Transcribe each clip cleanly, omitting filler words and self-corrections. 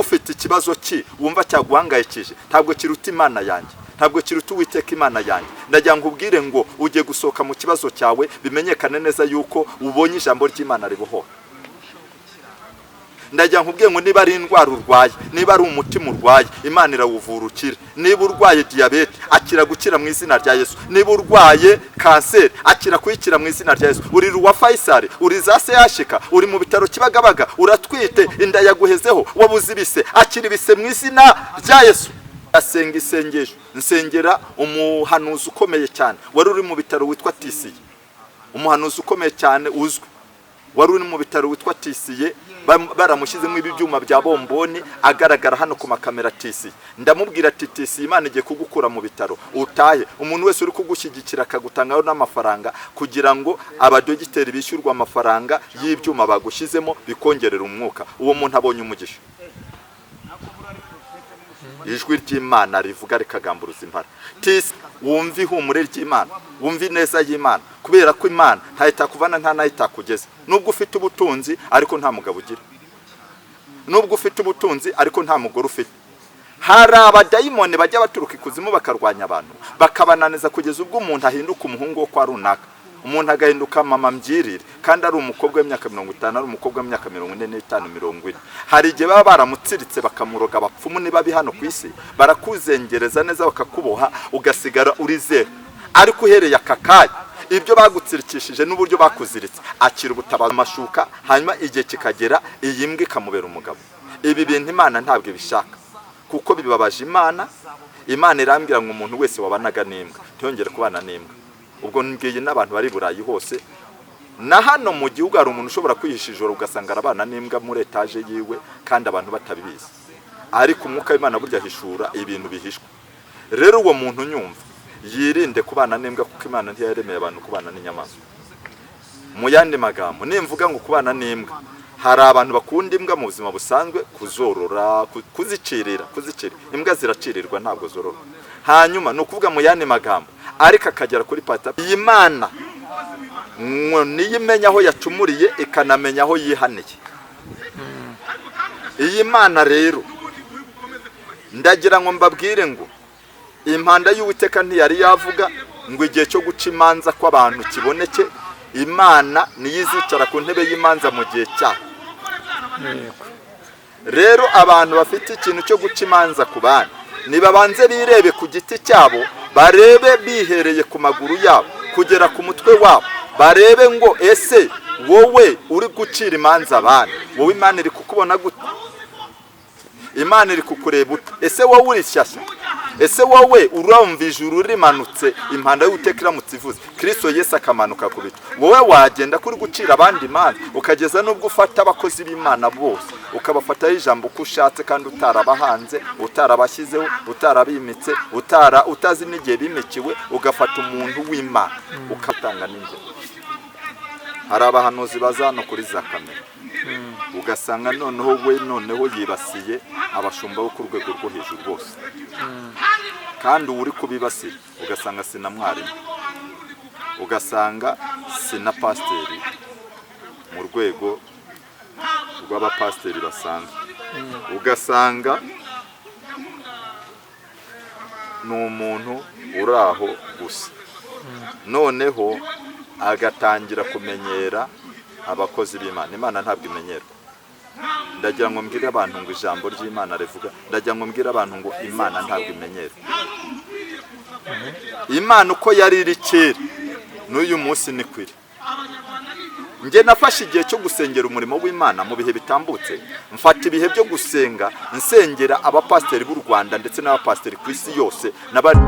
Ufite ikibazo ki wumva cyaguhangayikije? Ntabwo kiruta Imana yanjye, ntabwo kiruta Uwiteka Imana yanjye. Ndagira ngo ubwire ngo ugiye gusohoka mu kibazo cyawe, bimenyekane neza yuko ubonye ijambo ry'Imana ribohora. Ndagira ngo ubwire ngo niba ari indwara urwaye, niba ari umutima urwaye, Imana irawuvura ukire. Niba urwaye diyabete, akira gukira mu izina rya Yesu. Niba urwaye kanseri, akira kuyikira mu izina rya Yesu. Uri ruwa Faisal, uri za seyashika, uri mu bitaro Kibagabaga, uratwite, inda yaguhezeho, wabuze ibise, akira ibise mu izina rya Yesu. Asenga isengesho, nsengera umuhanuzi ukomeye cyane wari uri mu bitaro witwa Tisiye, umuhanuzi ukomeye cyane uzwi wari uri mu bitaro witwa Tisiye, baramushyizemo ibi byuma bya bomboni, agaragara hano ku makamera. Tisiye, ndamubwira ati: "Tisiye, Imana igiye kugukura mu bitaro utahe. Umuntu wese uri kugushyigikira akagutangaho n'amafaranga kugira ngo abadogiteri bishyurwe amafaranga y'ibyuma bagushyizemo bikongerera umwuka, uwo muntu abonye umugisha." Ijwi ry'Imana rivuga rikagamburuza impara. Tisi, wumve ihumure ry'Imana, wumve ineza y'Imana, kubera ko Imana ntayo itakuvana, nta nayo itakugeza. Nubwo ufite ubutunzi ariko nta mugabo ugira, nubwo ufite ubutunzi ariko nta mugore ufite, hari abadayimoni bajya baturuka ikuzimu bakarwanya abantu, bakabananiza kugeza ubwo umuntu ahinduka umuhungu wo kwa runaka, umuntu agahinduka mama mbyirire kandi ari umukobwa w'imyaka 50, ari umukobwa w'imyaka 45, 40. Hari igihe baba baramutsiritse bakamuroga. Abapfumu niba hano ku isi barakuzengereza neza, bakakuboha, ugasigara uri zeru. Ariko uhereye aka kanya, ibyo bagutsirikishije n'uburyo bakuziritse, akira ubutabazi, amashuka, hanyuma igihe kikagera iyi mbwa ikamubera umugabo. Ibi bintu Imana ntabwo ibishaka kuko bibabaje Imana. Imana irambwira ngo umuntu wese wabanaga n'imbwa ntiyongere kubana n'imbwa. Ubwo mbwiye n'abantu bari i Burayi hose na hano mu gihugu, hari umuntu ushobora kwihisha ijoro ugasanga arabana n'imbwa muri etaje yiwe kandi abantu batabizi, ariko umwuka w'Imana burya ahishura ibintu bihishwe. Rero uwo muntu unyumva yirinde kubana n'imbwa, kuko Imana ntiyaremeye abantu kubana n'inyamaswa. Mu yandi magambo, nimvuga ngo kubana n'imbwa, hari abantu bakunda imbwa mu buzima busanzwe, kuzorora, kuzicirira, kuzicira. Imbwa ziracirirwa, ntabwo zororwa. Hanyuma ni ukuvuga mu yandi magambo, ariko akagera kuri pata. Iyi Mana ngo niyo imenya aho yacumuriye, ikanamenya aho yihaniye. Iyi Mana rero, ndagira ngo mbabwire ngo impanda y'Uwiteka ntiyari yavuga ngo igihe cyo guca imanza kw'abantu kiboneke. Imana niyo izicara ku ntebe y'imanza mu gihe cyayo. Rero abantu bafite ikintu cyo guca imanza ku bandi, nibabanze birebe ku giti cyabo, barebe bihereye ku maguru yabo kugera ku mutwe wabo, barebe ngo ese wowe uri gucira imanza abandi, wowe Imana iri kukubona gute? Imana iri kukureba ute? Ese wowe uri shyashya? Ese wowe urumva ijuru rimanutse, impanda y'Uwiteka iramutse ivuze, Kirisito Yesu akamanuka ku bicu, wowe wagenda kuri gucira abandi imanza, ukageza n'ubwo ufata abakozi b'Imana bose ukabafataho ijambo uko ushatse, kandi utarabahanze, utarabashyizeho, utarabimitse, utara utazi n'igihe bimikiwe, ugafata umuntu w'Imana ukatanga n'ingero? Hari abahanuzi baza hano kuri za kamera, ugasanga noneho we noneho yibasiye abashumba bo ku rwego rwo hejuru bose, kandi uwo uri kubibasira ugasanga si na mwarimu, ugasanga si na pasiteri mu rwego rw'abapasiteri basanzwe, ugasanga ni umuntu uri aho gusa, noneho agatangira kumenyera abakozi b'Imana. Imana ntabwo imenyerwa. Ndagira ngo mbwire abantu ngo ijambo ry'Imana rivuga, ndagira ngo mbwire abantu ngo Imana ntabwo imenyerwa. Imana uko yari iri kera n'uyu munsi ni kwiri. Njye nafashe igihe cyo gusengera umurimo w'Imana mu bihe bitambutse, mfata ibihe byo gusenga, nsengera abapasiteri b'u Rwanda ndetse n'abapasiteri ku isi yose n'abari.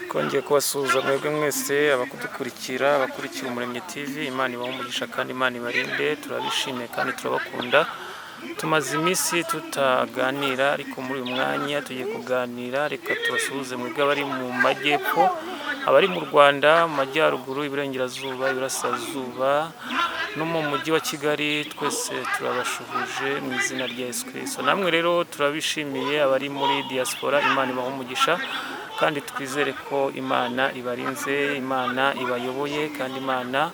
Twongeye kubasuhuza mwebwe mwese abakudukurikira, abakurikira Umuremyi TV. Imana ibahe umugisha kandi Imana ibarinde. Turabishimiye kandi turabakunda. Tumaze iminsi tutaganira, ariko muri uyu mwanya tugiye kuganira. Reka tubasuhuze mwebwe abari mu majyepfo, abari mu Rwanda, mu majyaruguru, iburengerazuba, iburasirazuba. No mu mujyi wa Kigali twese turabashuhuje mu izina rya Yesu Kristo. Namwe rero turabishimiye abari muri diaspora, Imana ibaha umugisha kandi twizere ko Imana ibarinze, Imana ibayoboye kandi Imana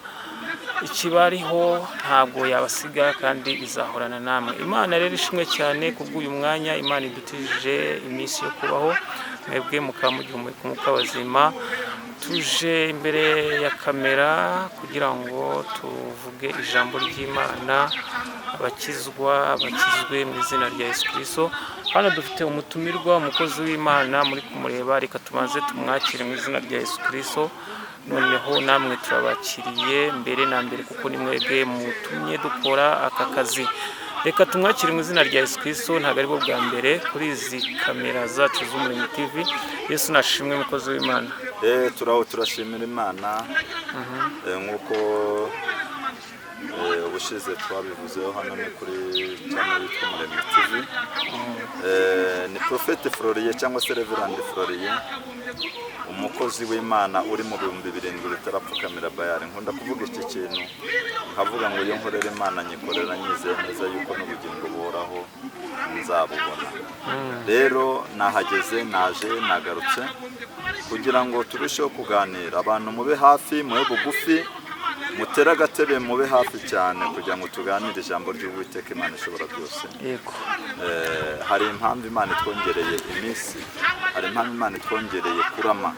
ikibariho ntabwo yabasiga kandi izahorana namwe. Imana rero ishimwe cyane kubw'uyu mwanya Imana idutije iminsi yo kubaho, mwebwe mukaba mugihumeka umwuka w'abazima. Tuje imbere ya kamera kugira ngo tuvuge ijambo ry'Imana, abakizwa bakizwe mu izina rya Yesu Kristo. Hano dufite umutumirwa, umukozi w'Imana muri kumureba, reka tubanze tumwakire mu izina rya Yesu Kristo. Noneho namwe turabakiriye mbere na mbere kuko ni mwebwe mutumye dukora aka kazi. Reka tumwakire mu izina rya Yesu Kristo. Ntabwo ari bwo bwa mbere kuri izi kamera zacu z'Umuremyi TV. Yesu nashimwe, mukozi w'Imana. Turaho turashimira Imana. Nk'uko ubushize twabivuzeho, hano ni kuri channel yitwa Umuremyi TV. Ni Prophète Florier cyangwa se Reverend Florier, umukozi w'Imana uri mu 7000 bitarapfukamira Bayari. Nkunda kuvuga iki kintu nkavuga ngo iyo nkorera Imana nyikorera nyizeye neza yuko n'ubugingo buhoraho nzabubona. Rero nahageze, naje, nagarutse kugira ngo turusheho kuganira. Abantu mube hafi, mube bugufi, mutere agatebe, mube hafi cyane kugira ngo tuganire ijambo ry'Uwiteka Imana ishobora byose. Hari impamvu Imana itwongereye iminsi, hari impamvu Imana itwongereye kurama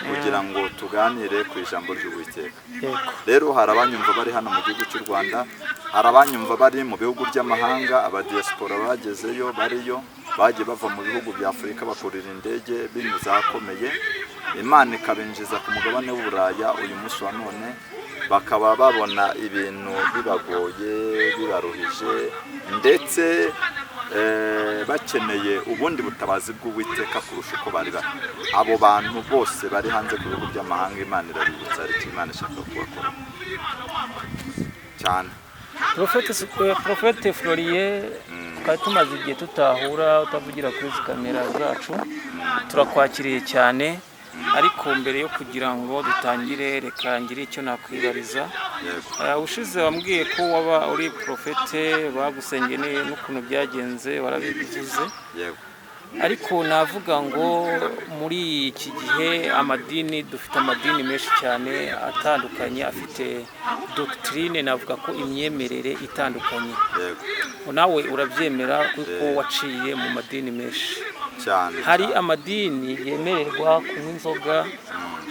kugira ngo tuganire ku ijambo ry'Uwiteka. Rero hari abanyumva bari hano mu gihugu cy'u Rwanda, hari abanyumva bari mu bihugu by'amahanga, abadiaspora bagezeyo, bariyo, bagiye bava mu bihugu bya Afurika bakurira indege binyuze ahakomeye, Imana ikabinjiza ku mugabane w'Uburaya. Uyu munsi wa none bakaba babona ibintu bibagoye, bibaruhije, ndetse bakeneye ubundi butabazi bw'Uwiteka kurusha uko bari bari. Abo bantu bose bari hanze ku bihugu by'amahanga, Imana irabibutsa hari icyo Imana ishaka kubakora cyane. Prophète Florier, twari tumaze igihe tutahura, utavugira kuri izi kamera zacu. Turakwakiriye cyane, ariko mbere yo kugira ngo dutangire, reka ngire icyo nakwibariza. Yego. Ushize wambwiye ko waba uri prophète, bagusengeye n'ukuntu byagenze warabivuze. Yego. Ariko navuga ngo muri iki gihe amadini, dufite amadini menshi cyane atandukanye afite doctrine, navuga ko imyemerere itandukanye. Yego. Nawe urabyemera kuko waciye mu madini menshi. Cyane. Hari Cyane. amadini yemererwa kunywa inzoga,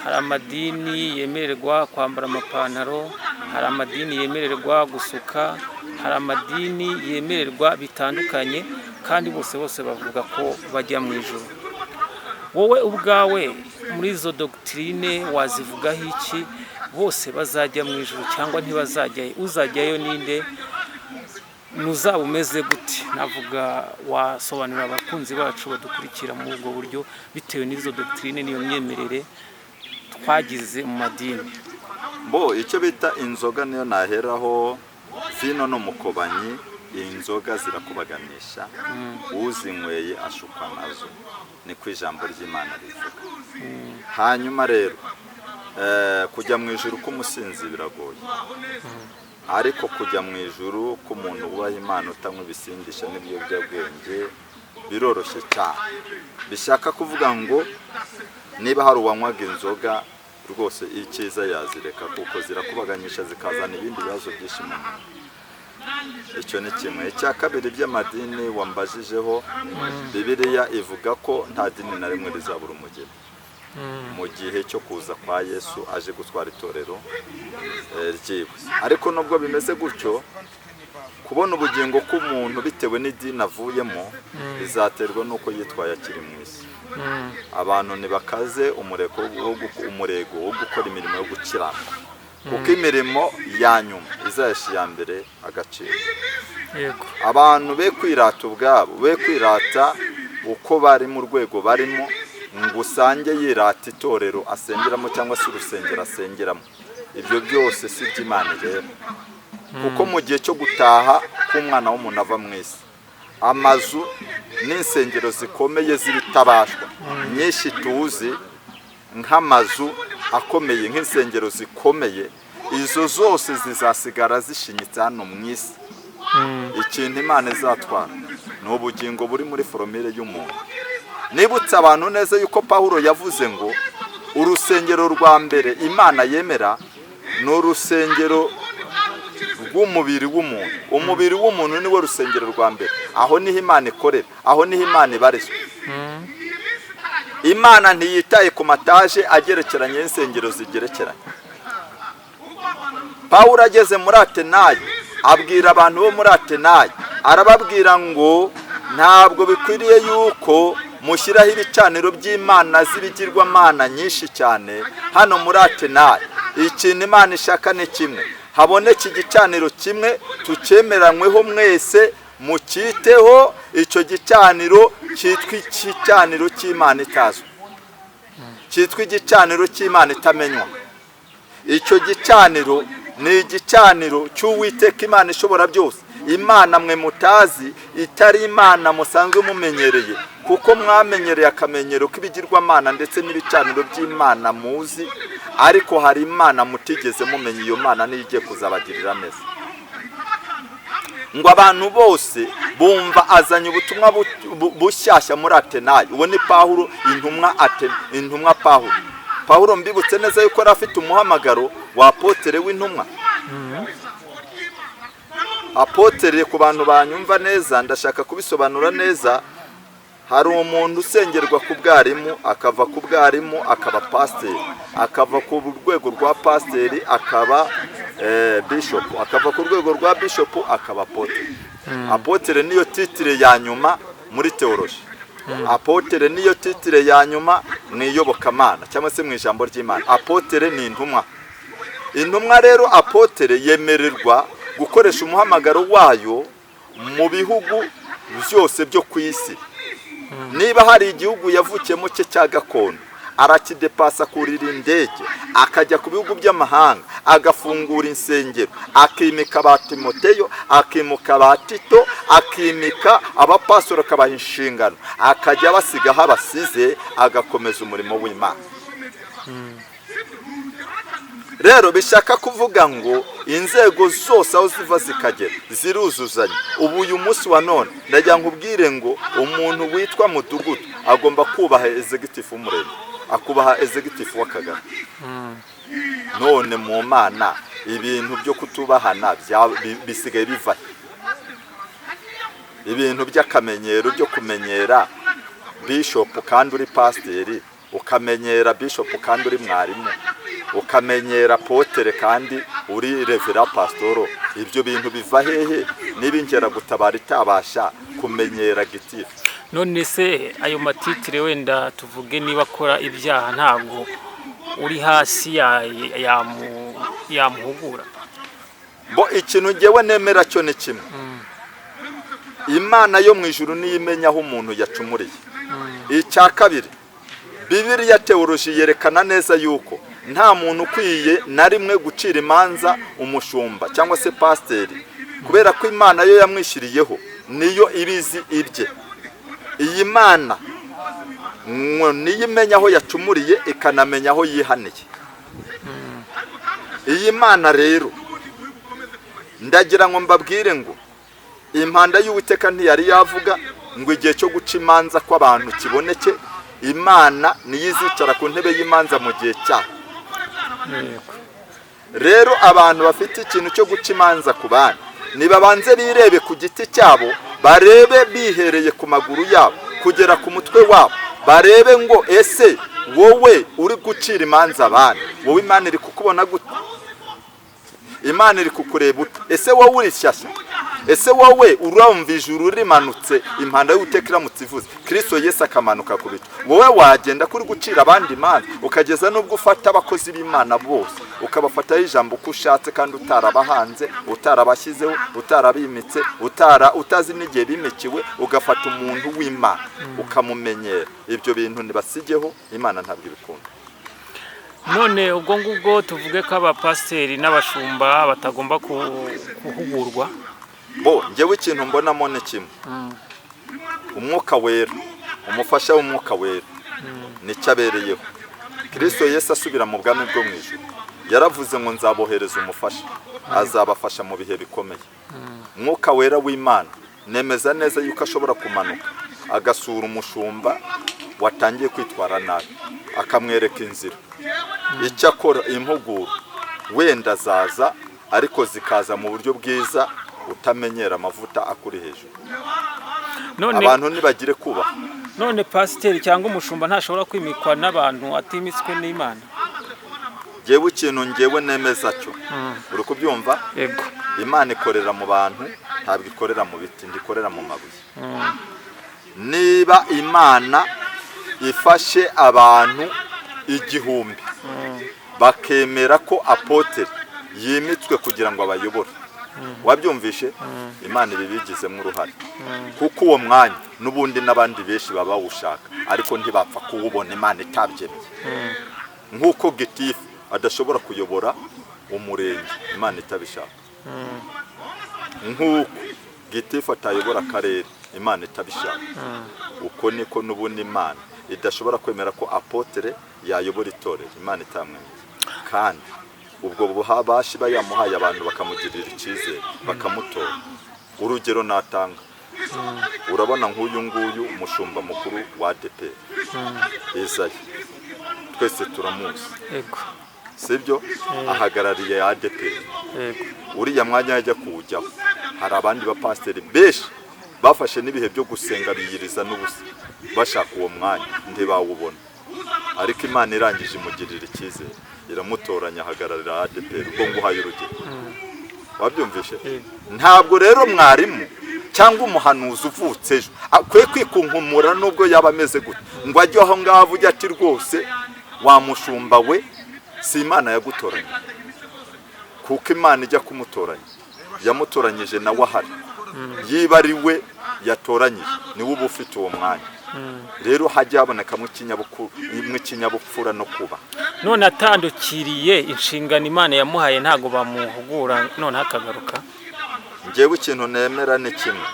hari amadini yemererwa kwambara amapantaro, hari amadini yemererwa gusuka, hari amadini yemererwa bitandukanye, kandi bose bose bavuga ko bajya mu ijuru. Wowe ubwawe muri izo doctrine wazivugaho iki? Bose bazajya mu ijuru cyangwa ntibazajyayo? Uzajyayo ninde? Ntuzaba umeze gute? Navuga wasobanurira abakunzi bacu badukurikira muri ubwo buryo, bitewe n'izo doctrine n'iyo myemerere twagize mu madini. Bo icyo bita inzoga niyo naheraho. Vino ni umukobanyi, inzoga zirakubaganisha, uzinyweye ashukwa nazo, niko ijambo ry'Imana rivuga. Hanyuma rero kujya mu ijuru k'umusinzi biragoye, ariko kujya mu ijuru k'umuntu wubaha Imana, utanywa ibisindisha n'ibiyobyabwenge, biroroshye cyane. Bishaka kuvuga ngo niba hari uwanywaga inzoga, rwose icyiza yazireka, kuko zirakubaganyisha, zikazana ibindi bibazo byinshi mu muntu. Icyo ni kimwe. Icya kabiri, by'amadini wambajijeho, Bibiliya ivuga ko nta dini na rimwe rizabura umugeni mu gihe cyo kuza kwa Yesu aje gutwara itorero ryiwe. Ariko nubwo bimeze gutyo, kubona ubugingo k'umuntu bitewe n'idini avuyemo bizaterwa n'uko yitwaye akiri mu isi. Abantu ntibakaze umurego wo gukora imirimo yo gukiranuka, kuko imirimo ya nyuma izahesha iya mbere agaciro. Abantu be kwirata ubwabo, be kwirata uko bari mu rwego barimo, ngo usange yirata itorero asengeramo cyangwa se urusengero asengeramo. Ibyo byose si iby'Imana ireba, kuko mu gihe cyo gutaha k'umwana w'umuntu ava mu isi, amazu n'insengero zikomeye z'ibitabashwa nyinshi tuzi nk'amazu akomeye, nk'insengero zikomeye Izo zose zizasigara zishinyitse hano mu isi. Ikintu Imana izatwara ni ubugingo buri muri formule y'umuntu. Nibutse abantu neza yuko Pawulo yavuze ngo urusengero rwa mbere Imana yemera ni urusengero rw'umubiri w'umuntu. Umubiri w'umuntu niwo rusengero rwa mbere, aho niho Imana ikorera, aho niho Imana ibarizwa. Imana ntiyitaye ku mataje agerekeranye y'insengero zigerekeranye. Pawulo ageze muri Atenayi, abwira abantu bo muri Atenayi, arababwira ngo ntabwo bikwiriye yuko mushyiraho ibicaniro by'imana z'ibigirwamana nyinshi cyane hano muri Atenayi. Ikintu Imana ishaka ni kimwe: haboneke igicaniro kimwe tucyemeranyweho mwese, mucyiteho. Icyo gicaniro cyitwa igicaniro cy'Imana itazwi, cyitwa igicaniro cy'Imana itamenywa. Icyo gicaniro ni igicaniro cy'Uwiteka Imana ishobora byose, Imana mwe mutazi, itari Imana musanzwe mumenyereye, kuko mwamenyereye akamenyero k'ibigirwamana ndetse n'ibicaniro by'Imana muzi, ariko hari Imana mutigeze mumenya. Iyo Mana niyo igiye kuzabagirira neza. Ngo abantu bose bumva azanye ubutumwa bushyashya muri Atenayi. Uwo ni Pawulo intumwa, intumwa Pawulo. Pawulo, mbibutse neza yuko yari afite umuhamagaro wa apôtre w'intumwa. Apôtre, ku bantu banyumva neza, ndashaka kubisobanura neza. Hari umuntu usengerwa ku bwarimu, akava ku bwarimu akaba pasiteri, akava ku rwego rwa pasiteri akaba bishopu, akava ku rwego rwa bishopu akaba apôtre. Apôtre niyo titre ya nyuma muri théologie, apôtre niyo titre ya nyuma mu iyobokamana cyangwa se mu ijambo ry'Imana. Apôtre ni intumwa. Intumwa rero, apôtre, yemererwa gukoresha umuhamagaro wayo mu bihugu byose byo ku isi. Niba hari igihugu yavukiyemo cye cya gakondo, arakidepasa, kurira indege akajya ku bihugu by'amahanga, agafungura insengero, akimika ba Timoteyo, akimuka ba Tito, akimika abapasoro, akabaha inshingano, akajya abasiga aho abasize, agakomeza umurimo w'Imana. Rero bishaka kuvuga ngo inzego zose aho ziva zikagera ziruzuzanya. Ubu uyu munsi wa none ndagira ngo ubwire ngo umuntu witwa mudugudu agomba kubaha executive w'umurenge, akubaha executive w'akagari. None mu Mana ibintu byo kutubahana bisigaye biva he? Ibintu by'akamenyero byo kumenyera bishopu kandi uri pasiteri, ukamenyera bishopu kandi uri mwarimu, ukamenyera apôtre kandi uri révérend pasitoro, ibyo bintu biva hehe niba inkeragutabara itabasha kumenyera gitifu? None se ayo ma titre, wenda tuvuge niba akora ibyaha, ntabwo uri hasi yamuhugura? Bo, ikintu ngewe nemera cyo ni kimwe: Imana yo mu ijuru niyo imenya aho umuntu yacumuriye. Icya kabiri, Bibiliya, théologie yerekana neza yuko nta muntu ukwiye na rimwe gucira imanza umushumba cyangwa se pasiteri, kubera ko Imana yo yamwishyiriyeho niyo ibizi ibye. Iyi Mana ngo niyo imenya aho yacumuriye, ikanamenya aho yihaniye. Iyi Mana rero, ndagira ngo mbabwire ngo impanda y'Uwiteka ntiyari yavuga ngo igihe cyo guca imanza kw'abantu kiboneke. Imana niyo izicara ku ntebe y'imanza mu gihe cyayo. Rero abantu bafite ikintu cyo guca imanza ku bandi, nibabanze birebe ku giti cyabo, barebe bihereye ku maguru yabo kugera ku mutwe wabo, barebe ngo ese wowe uri gucira imanza abandi, wowe Imana iri kukubona gute? Imana iri kukureba ute? Ese wowe uri shyashya? Ese wowe urumva ijuru rimanutse, impanda y'Uwiteka iramutse ivuze, Kirisito Yesu akamanuka ku bicu, wowe wagenda kuri gucira abandi imanza, ukageza n'ubwo ufata abakozi b'Imana bose ukabafataho ijambo uko ushatse, kandi utarabahanze, utarabashyizeho, utarabimitse, utara utazi n'igihe bimikiwe, ugafata umuntu w'Imana ukamumenyera? Ibyo bintu ntibasigeho, Imana ntabwo ibikunda. None ubwo ngubwo tuvuge ko abapasiteri n'abashumba batagomba guhugurwa? Bo, njyewe ikintu mbonamo ni kimwe: Umwuka Wera, umufasha w'Umwuka Wera, nicyo abereyeho. Kirisito Yesu asubira mu bwami bwo mu ijuru. Yaravuze ngo nzabohereza umufasha, azabafasha mu bihe bikomeye. Mwuka Wera w'Imana nemeza neza yuko ashobora kumanuka agasura umushumba watangiye kwitwara nabi, akamwereka inzira. Icyo akora, impuguro wenda azaza, ariko zikaza mu buryo bwiza, utamenyera amavuta akuri hejuru. None Abantu ntibagire kubaha. None pasiteri cyangwa umushumba ntashobora kwimikwa n'abantu atimitswe n'Imana? Ngewe ikintu ngewe nemeza cyo, uri kubyumva? Yego. Imana ikorera mu bantu, ntabwo ikorera mu biti, ntikorera mu mabuye. Niba Imana ifashe abantu 1000 bakemera ko apôtre yimitswe kugira ngo abayobore, wabyumvishe? Imana ibi bigizemo uruhare, kuko uwo mwanya n'ubundi n'abandi benshi baba bawushaka, ariko ntibapfa kuwubona Imana itabyemeye. Nk'uko gitifu adashobora kuyobora umurenge Imana itabishaka, nk'uko gitifu atayobora akarere Imana itabishaka, uko niko n'ubundi Imana idashobora kwemera ko apôtre yayobora itorero Imana itamwemeye. Kandi ubwo bubasha iba yamuhaye, abantu bakamugirira icyizere bakamutora. Urugero natanga, urabona nk'uyu nguyu umushumba mukuru wa ADEPR, Ezayi, twese turamuzi. Yego. Sibyo? Ahagarariye ADEPR. Yego. Uriya mwanya yajya kuwujyaho, hari abandi bapasiteri benshi bafashe n'ibihe byo gusenga, biyiriza n'ubusa bashaka uwo mwanya, ntibawubona. Ariko Imana irangije imugirira icyizere, iramutoranya, ahagararira ADEPR. Ubwo nguhaye urugero, wabyumvishe? Yego. Ntabwo rero mwarimu cyangwa umuhanuzi uvutse ejo akwiye kwikunkumura, nubwo yaba ameze gute, ngo ajye aho ngaho avuge ati: "Rwose wa mushumba we, si Imana yagutoranya." Kuko Imana ijya kumutoranya yamutoranyije nawe ahari. Yiba ari we yatoranyije, niwe uba ufite uwo mwanya. Rero hajya habonekamo ikinyabupfura no kuba. None atandukiriye inshingano Imana yamuhaye, ntabwo bamuhugura noneho akagaruka? Ngewe ikintu nemera ni kimwe: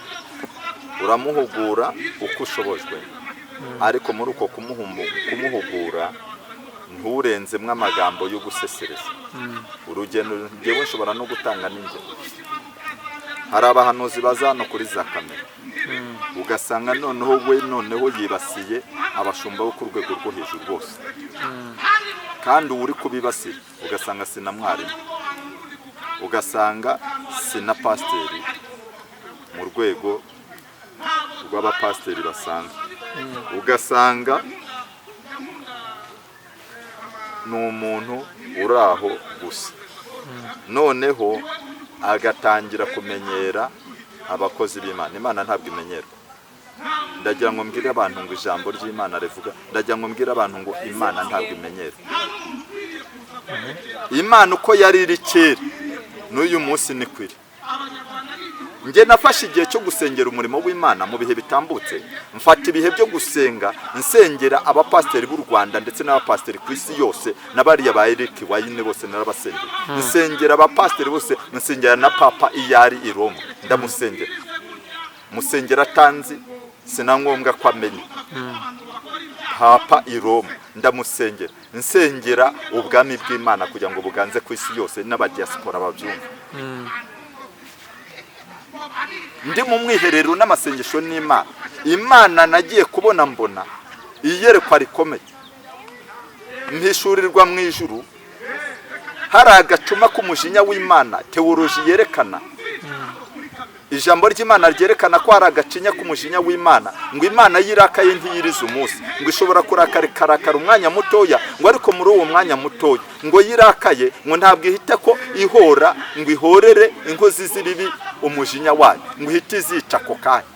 uramuhugura uko ushobojwe, ariko muri uko kumuhugura nturenzemo amagambo yo gusesereza. Urugendo ngewe nshobora no gutanga n'ingero, hari abahanuzi baza hano kuri za kamera, ugasanga noneho we noneho yibasiye abashumba bo ku rwego rwo hejuru bose, kandi uwo uri kubibasira ugasanga si na mwarimu, ugasanga si na pasiteri mu rwego rw'abapasiteri basanzwe, ugasanga ni umuntu uri aho gusa, noneho agatangira kumenyera abakozi b'Imana. Imana ntabwo imenyerwa. Ndagira ngo mbwire abantu ngo ijambo ry'Imana rivuga, ndagira ngo mbwire abantu ngo Imana ntabwo imenyerwa. Imana uko yari iri kera, n'uyu munsi ni kwiri. Njye nafashe igihe cyo gusengera umurimo w'Imana mu bihe bitambutse, mfata ibihe byo gusenga, nsengera abapasiteri b'u Rwanda ndetse n'abapasiteri ku isi yose, n'abariya ba Eric Wayine bose narabasengera. Nsengera abapasiteri bose, nsengera na Papa iyo ari i Roma, ndamusengera, musengera atanzi, sina ngombwa ko amenya. Papa i Roma ndamusengera, nsengera ubwami bw'Imana kugira ngo buganze ku isi yose n'abadiaspora babyumve. Ndi mu mwiherero n'amasengesho n'Imana, Imana nagiye kubona mbona iyerekwa rikomeye, mpishurirwa mu ijuru hari agacuma k'umujinya w'Imana. Théologie yerekana, ijambo ry'Imana ryerekana ko hari agacinya k'umujinya w'Imana, ngo Imana yirakaye ntiyirize umunsi, ngo ishobora kurakara ikarakara umwanya mutoya, ngo ariko muri uwo mwanya mutoya ngo yirakaye, ngo ntabwo ihita ko ihora, ngo ihorere inkozi z'ibibi umujinya wayo, ngo ihite izica ako kanya,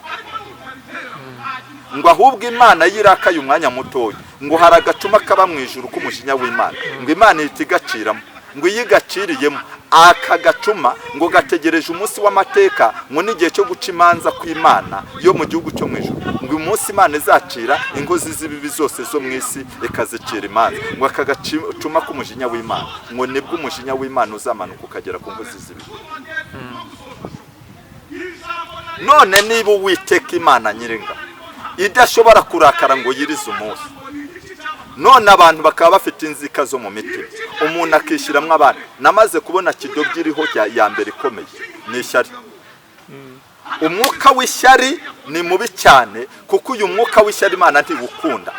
ngo ahubwo Imana yirakaye umwanya mutoya, ngo hari agacuma kaba mu ijuru k'umujinya w'Imana, ngo Imana ihita igaciramo, ngo iyo igaciriyemo aka gacuma, ngo gategereje umunsi w'amateka, ngo n'igihe cyo guca imanza kw'Imana yo mu gihugu cyo mu ijuru, ngo umunsi Imana izacira inkozi z'ibibi zose zo mu isi ikazicira imanza, ngo aka gacuma k'umujinya w'Imana, ngo nibwo umujinya w'Imana uzamanuka ukagera ku nkozi z'ibibi. None niba Uwiteka Imana Nyiringa idashobora kurakara ngo yirize umunsi None abantu bakaba bafite inzika zo mu mitima, umuntu akishyiramo abana. Namaze kubona kidobya iriho ya mbere ikomeye ni ishyari. Umwuka w'ishyari ni mubi cyane, kuko uyu mwuka w'ishyari Imana ntiwukunda.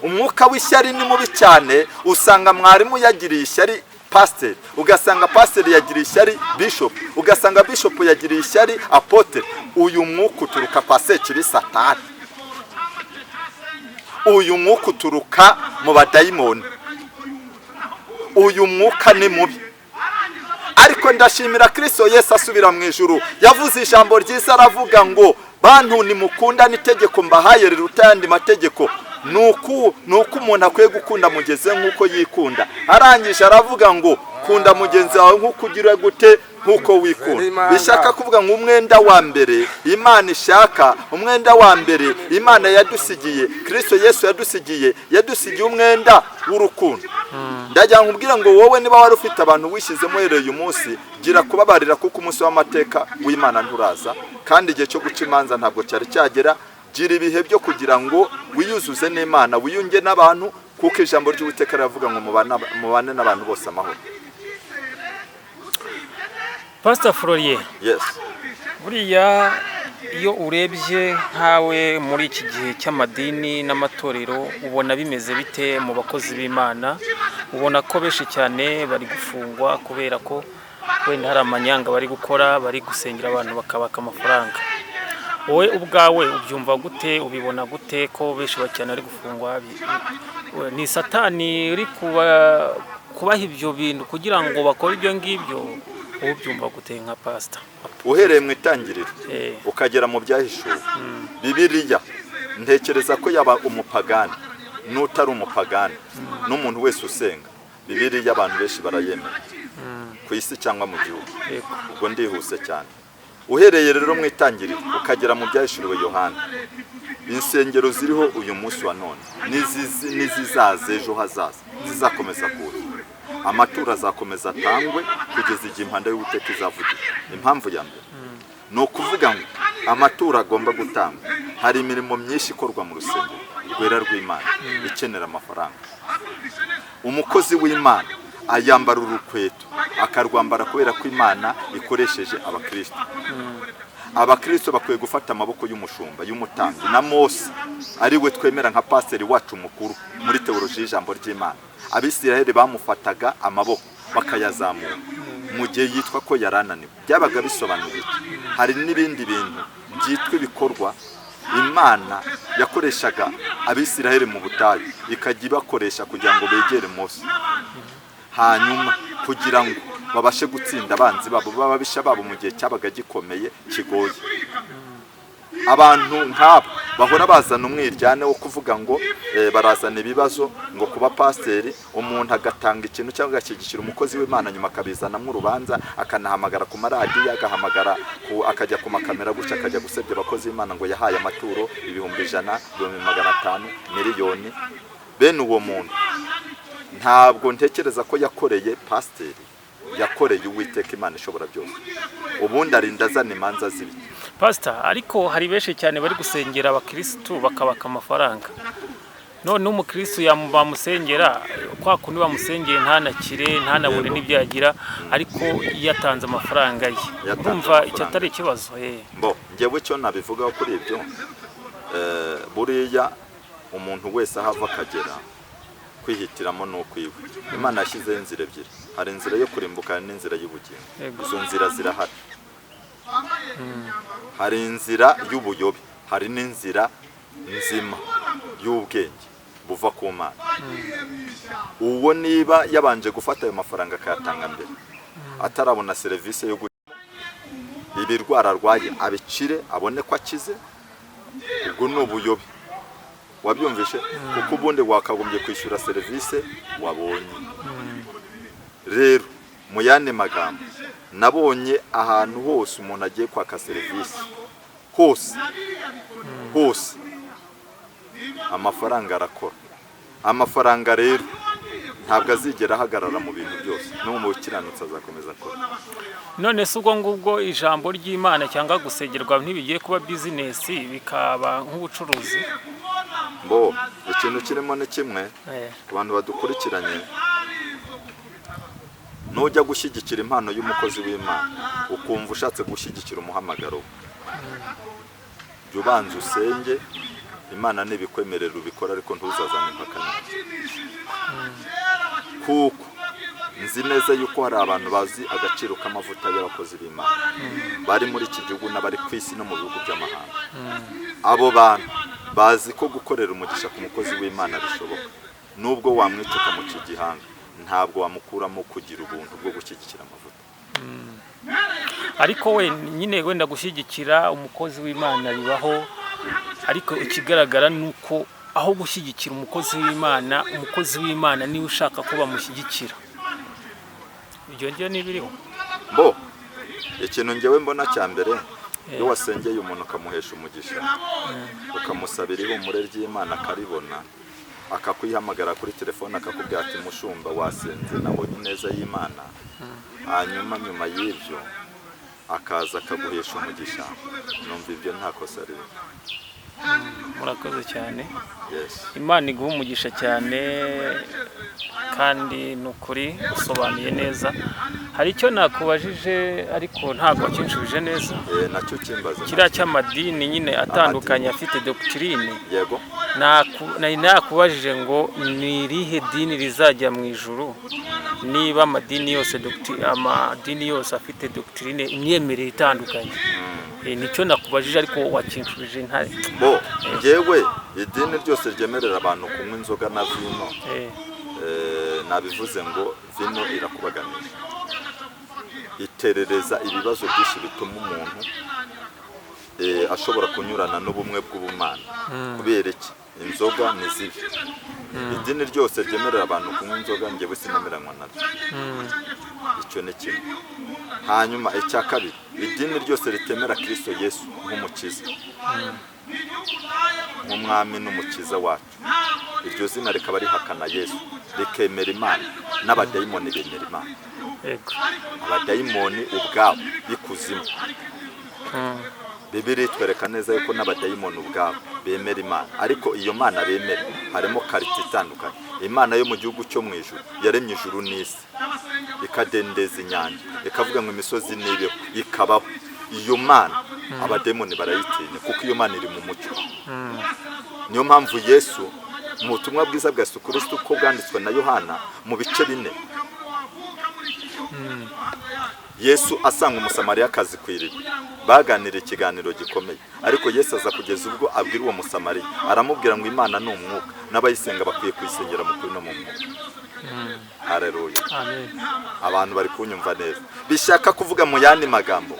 Umwuka w'ishyari ni mubi cyane. Usanga mwarimu yagiriye ishyari pasiteri, ugasanga pasiteri yagiriye ishyari bishopu, ugasanga bishopu yagiriye ishyari apôtre. Uyu mwuka uturuka kwa Sekibi Satani, uyu mwuka uturuka mu badayimoni, uyu mwuka ni mubi. Ariko ndashimira Kirisito Yesu asubira mu ijuru yavuze ijambo ryiza, aravuga ngo: "Bantu nimukundane, itegeko mbahaye riruta ayandi mategeko ni uku umuntu akwiye gukunda mugenzi we nk'uko yikunda." Arangije aravuga ngo: "Kunda mugenzi wawe nk'uko ugira gute? Nk'uko wikunda." Bishaka kuvuga ngo umwenda wa mbere Imana ishaka, umwenda wa mbere Imana yadusigiye, Kirisito Yesu yadusigiye umwenda w'urukundo. Ndagira ngo nkubwire ngo wowe niba wari ufite abantu wishyizemo, uhereye uyu munsi gira kubabarira, kuko umunsi w'amateka w'Imana nturaza, kandi igihe cyo guca imanza ntabwo cyari cyagera. Gira ibihe byo kugira ngo wiyuzuze n'Imana, wiyunge n'abantu, kuko ijambo ry'Uwiteka riravuga ngo mubane n'abantu bose amahoro. Pastor Florien, Yes. buriya iyo urebye nkawe muri iki gihe cy'amadini n'amatorero, ubona bimeze bite mu bakozi b'Imana? Ubona ko benshi cyane bari gufungwa kubera ko wenda hari amanyanga bari gukora, bari gusengera abantu bakabaka amafaranga. Wowe ubwawe ubyumva gute? Ubibona gute ko benshi cyane bari gufungwa? Ni Satani uri kubaha ibyo bintu kugira ngo bakore ibyo ngibyo? Wowe ubyumva gute nka pasita? Uhereye mu itangiriro ukagera mu Byahishuwe, Bibiliya, ntekereza ko yaba umupagani n'utari umupagani n'umuntu wese usenga, Bibiliya abantu benshi barayemera ku isi cyangwa mu gihugu. Ubwo ndihuse cyane. Uhereye rero mu itangiriro ukagera mu Byahishuriwe Yohana, insengero ziriho uyu munsi wa none n'izizaza ejo hazaza zizakomeza kuza, amaturo azakomeza atangwe kugeza igihe impanda y'Uwiteka izavugira. Impamvu ya mbere ni ukuvuga ngo amaturo agomba gutangwa. Hari imirimo myinshi ikorwa mu rusengero rwera rw'Imana ikenera amafaranga. Umukozi w'Imana ayambara urukweto, akarwambara kubera ko Imana ikoresheje abakristo. Abakristo bakwiye gufata amaboko y'umushumba, y'umutambyi na Mose, ari we twemera nka pasiteri wacu mukuru muri teoloji y'ijambo ry'Imana. Abisiraheli bamufataga amaboko bakayazamura mu gihe yitwa ko yari ananiwe. Byabaga bisobanuye iki? Hari n'ibindi bintu byitwa ibikorwa Imana yakoreshaga Abisiraheli mu butayu, ikajya ibakoresha kugira ngo begere Mose, hanyuma kugira ngo babashe gutsinda abanzi babo b'ababisha babo mu gihe cyabaga gikomeye, kigoye. Abantu nk'abo bahora bazana umwiryane wo kuvuga ngo barazana ibibazo ngo kuba pasiteri, umuntu agatanga ikintu cyangwa agashyigikira umukozi w'Imana, nyuma akabizanamo urubanza, akanahamagara ku maradiyo, agahamagara akajya ku makamera gutya, akajya gusebya abakozi b'Imana ngo yahaye amaturo 100,000, 500,000, miliyoni. Bene uwo muntu ntabwo ntekereza ko yakoreye pasiteri, yakoreye Uwiteka Imana ishobora byose. Ubundi arinda azana imanza z'ibiti. Pasita, ariko hari benshi cyane bari gusengera abakirisitu bakabaka amafaranga, none umukirisitu bamusengera kwa kundi bamusengeye ntanakire, ntanabone Yego. n'ibyo yagira, ariko yatanze amafaranga ye. Yatanze Urumva icyo amafaranga. atari ikibazo? Mbo njyewe icyo nabivugaho kuri ibyo, buriya umuntu wese aho ava akagera, kwihitiramo ni ukwiwe. Imana yashyizeho inzira ebyiri: hari inzira yo kurimbuka, hari n'inzira y'ubugingo. Izo nzira zirahari. Hari inzira y'ubuyobe, hari n'inzira nzima y'ubwenge buva ku Mana. Uwo niba yabanje gufata ayo mafaranga akayatanga mbere atarabona serivisi yo ibirwara arwaye abikire, abone ko akize, ubwo ni ubuyobe. Wabyumvishe? Kuko ubundi wakagombye kwishyura serivisi wabonye. Rero mu yandi magambo, nabonye ahantu hose umuntu agiye kwaka serivisi, hose hose amafaranga arakora. Amafaranga rero ntabwo azigera ahagarara mu bintu byose, no mu bukiranutsi azakomeza akora. None se ubwo ngubwo ijambo ry'Imana cyangwa gusengerwa ntibigiye kuba bizinesi, bikaba nk'ubucuruzi? Mbo icyo Ikintu kirimo ni kimwe, ku bantu badukurikiranye: nujya gushyigikira impano y'umukozi w'Imana, ukumva ushatse gushyigikira umuhamagaro we, jya ubanza usenge Imana, nibikwemerera ubikora, ariko ntuzazane impaka nyinshi, kuko nzi neza yuko hari abantu bazi agaciro k'amavuta y'abakozi b'Imana bari muri iki gihugu n'abari ku isi no mu bihugu by'amahanga. Abo bantu bazi ko gukorera umugisha ku mukozi w'Imana bishoboka. Nubwo wamwica ukamuca igihanga, ntabwo wamukuramo kugira ubuntu bwo gushyigikira amavuta. Ariko we nyine wenda gushyigikira umukozi w'Imana bibaho, ariko ikigaragara ni uko aho gushyigikira umukozi w'Imana, umukozi w'Imana niwe ushaka ko bamushyigikira. Ibyo ngibyo ntibiriho? Bo, ikintu ngewe mbona cya mbere, iyo wasengeye umuntu ukamuhesha umugisha, ukamusabira ihumure ry'Imana akaribona, akakwihamagara kuri telefone akakubwira ati: "Mushumba, wasenze nabonye ineza y'Imana," hanyuma nyuma y'ibyo akaza akaguhesha umugisha, numva ibyo nta kosa ririmo. Murakoze cyane. Yes. Imana iguha umugisha cyane, kandi ni ukuri usobanuye neza. Hari icyo nakubajije ariko ntabwo wakinshubije neza. Nacyo kimbaza. Kiriya cy'amadini nyine atandukanye afite doctrine. Yego. Nari nakubajije ngo ni irihe dini rizajya mu ijuru niba amadini yose afite doctrine, imyemerere itandukanye? Nicyo nakubajije ariko wakinshubije nta Bo, ngewe idini ryose ryemerera abantu kunywa inzoga na vino, nabivuze ngo vino irakubaganisha, iterereza ibibazo byinshi bituma umuntu ashobora kunyurana n'ubumwe bw'ubumana. Kubera iki? Inzoga ni zibi. Idini ryose ryemerera abantu kunywa inzoga, ngewe sinemeranywa naryo. Icyo ni kimwe. Hanyuma icya kabiri, idini ryose ritemera Kirisito Yesu nk'umukiza, nk'umwami n'umukiza wacu, iryo zina rikaba rihakana Yesu, rikemera Imana, n'abadayimoni bemera Imana. Abadayimoni ubwabo b'ikuzimu, Bibiliya itwereka neza yuko n'abadayimoni ubwabo bemera Imana, ariko iyo mana bemera harimo qualité itandukanye. Imana yo mu gihugu cyo mu ijuru yaremye ijuru n'isi, ikadendeza inyanja, ikavuga ngo imisozi nibeho ikabaho, iyo mana abadayimoni barayitinya, kuko iyo mana iri mu mucyo. Niyo mpamvu Yesu mu butumwa bwiza bwa Yesu Kirisito uko bwanditswe na Yohana mu bice 4, Yesu asanga Umusamariyakazi ku iriba, baganira ikiganiro gikomeye, ariko Yesu aza kugeza ubwo abwira uwo Musamariya, aramubwira ngo Imana ni umwuka, n'abayisenga bakwiye kuyisengera mu kuri no mu mwuka. Hareruya! Amen. Abantu bari kunyumva neza? Bishaka kuvuga mu yandi magambo,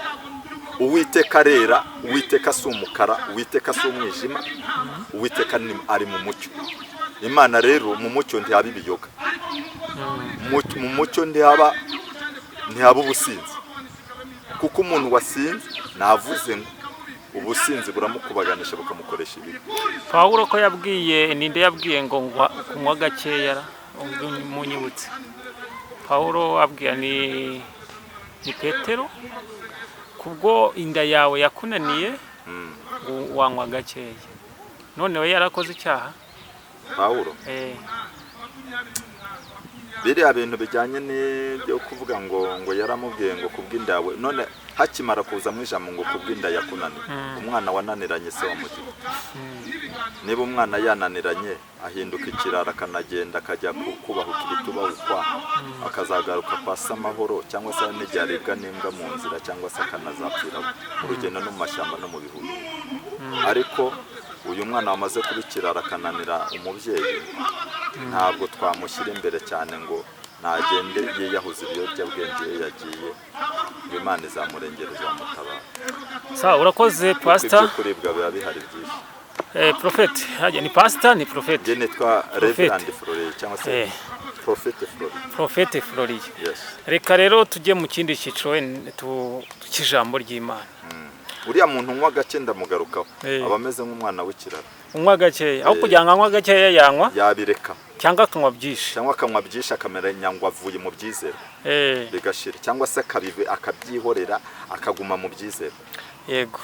Uwiteka arera, Uwiteka si umukara, Uwiteka si umwijima, Uwiteka ari mu mucyo. Imana rero mu mucyo ntihaba ibiyoga, mu mucyo ntihaba ubusinzi, kuko umuntu wasinze, navuze ngo ubusinzi buramukubaganisha, bukamukoresha ibibi. Pawulo ko yabwiye, ninde yabwiye ngo kunywa gakeya ra? Ubwo munyibutse. Pawulo abwira ni Petero, kubwo inda yawe yakunaniye ngo wanywa gakeya, none we yarakoze icyaha? Pawulo? Eh. Biriya bintu bijyanye n'ibyo kuvuga ngo yaramubwiye ngo kubw'inda yawe, none hakimara kuza mu ijambo ngo kubw'inda yakunaniye, umwana wananiranye se wamugira? Niba umwana yananiranye ahinduka ikirara, akanagenda akajya kubahuka ibitubahukwa, akazagaruka kwa se amahoro, cyangwa se hari n'igihe aribwa n'imbwa mu nzira, cyangwa se akanazapfira mu rugendo no mu mashyamba no mu bihuru. Ariko uyu mwana wamaze kuba ikirara akananira umubyeyi, ntabwo twamushyira imbere cyane ngo nagende yiyahuze ibiyobyabwenge iyo yagiye, ngo Imana izamurengera, izamutabara. Sawa, urakoze. Kuko Pastor. ibyo kuribwa biba bihari byinshi. Prophet, hajya ni pastor, ni prophet? Njye nitwa Reverend Floriye cyangwa se Prophet Floriye. Prophet Floriye. Yes. Reka rero tujye mu kindi cyiciro cy'ijambo ry'Imana. Uriya muntu unywa gake ndamugarukaho, aba ameze nk'umwana w'ikirara. Unywa gakeya, aho Eh. kugira ngo anywe gakeya yanywa Yabireka. cyangwa akanywa byinshi. Cyangwa akanywa byinshi akamera ngo avuye mu byizerwa, bigashira, cyangwa se akabyihorera akaguma mu byizerwa. Yego,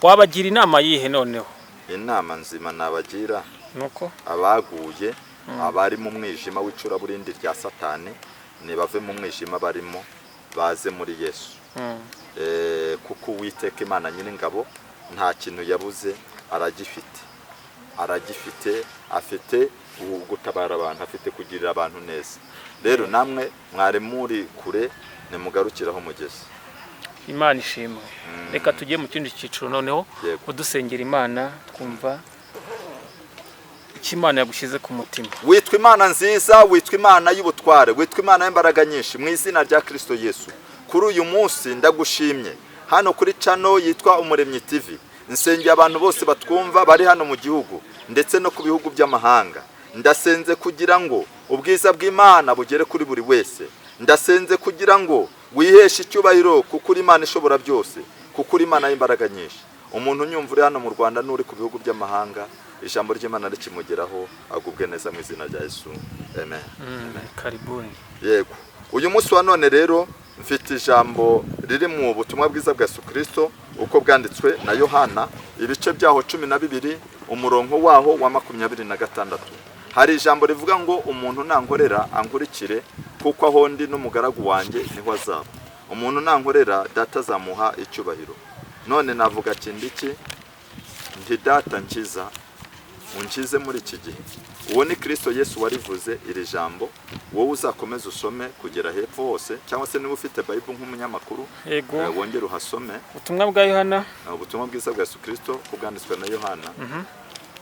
wabagira inama yihe noneho? Inama nzima nabagira Nuko Abaguye, abari mu mwijima w'icuraburindi rya Satani, nibave mu mwijima barimo baze muri Yesu. Kuko Uwiteka Imana Nyiringabo nta kintu yabuze, aragifite, aragifite. Afite gutabara abantu, afite kugirira abantu neza. Rero namwe mwari muri kure, nimugarukire aho mugeze. Imana ishimwe. Reka tujye mu kindi cyiciro noneho. Yego. Udusengera Imana, twumva icyo Imana yagushyize ku mutima. Witwa Imana nziza, witwa Imana y'ubutware, witwa Imana y'imbaraga nyinshi, mu izina rya Kirisito Yesu, kuri uyu munsi ndagushimye. Hano kuri channel yitwa Umuremyi TV, nsengeye abantu bose batwumva bari hano mu gihugu ndetse no ku bihugu by'amahanga. Ndasenze kugira ngo ubwiza bw'Imana bugere kuri buri wese. Ndasenze kugira ngo wiheshe icyubahiro, kuko uri Imana ishobora byose, kuko uri Imana y'imbaraga nyinshi. Umuntu unyumva uri hano mu Rwanda n'uri ku bihugu by'amahanga, ijambo ry'Imana rikimugeraho, agubwe neza mu izina rya Yesu, amen. Karibuni. Yego, uyu munsi wa none rero mfite ijambo riri mu butumwa bwiza bwa Yesu Kirisito uko bwanditswe na Yohana, ibice byaho 12, umurongo waho wa 26. Hari ijambo rivuga ngo: "Umuntu nankorera ankurikire, kuko aho ndi n'umugaragu wanjye niho azaba. Umuntu nankorera, Data azamuha icyubahiro. None navuga kindi iki? Nti: Data nkiza, unkize muri iki gihe." Uwo ni Kirisito Yesu warivuze iri jambo. Wowe uzakomeze usome kugera hepfo hose, cyangwa se niba ufite Bible nk'umunyamakuru, Yego. Wongere uhasome. Ubutumwa bwa Yohana. Ubutumwa bwiza bwa Yesu Kirisito uko bwanditswe na Yohana,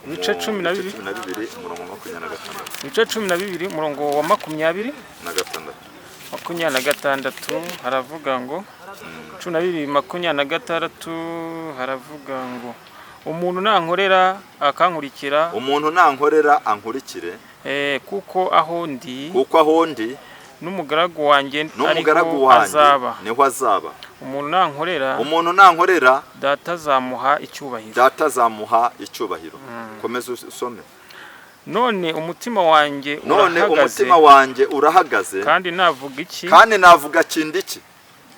Ibice 12. Ibice 12, umurongo wa 26. Ibice 12, umurongo wa 20 Na gatandatu. 26, haravuga ngo, 12 26, haravuga ngo: "Umuntu nankorera akankurikira." Umuntu nankorera ankurikire. "Kuko aho ndi Kuko aho ndi n'umugaragu wanjye n'umugaragu ariho wanjye azaba. niho azaba. Umuntu nankorera, Umuntu nankorera, Data azamuha icyubahiro." Data azamuha icyubahiro. Komeza usome. "None umutima wanjye None urahagaze, umutima wanjye urahagaze, kandi navuga iki? Kandi navuga kindi iki?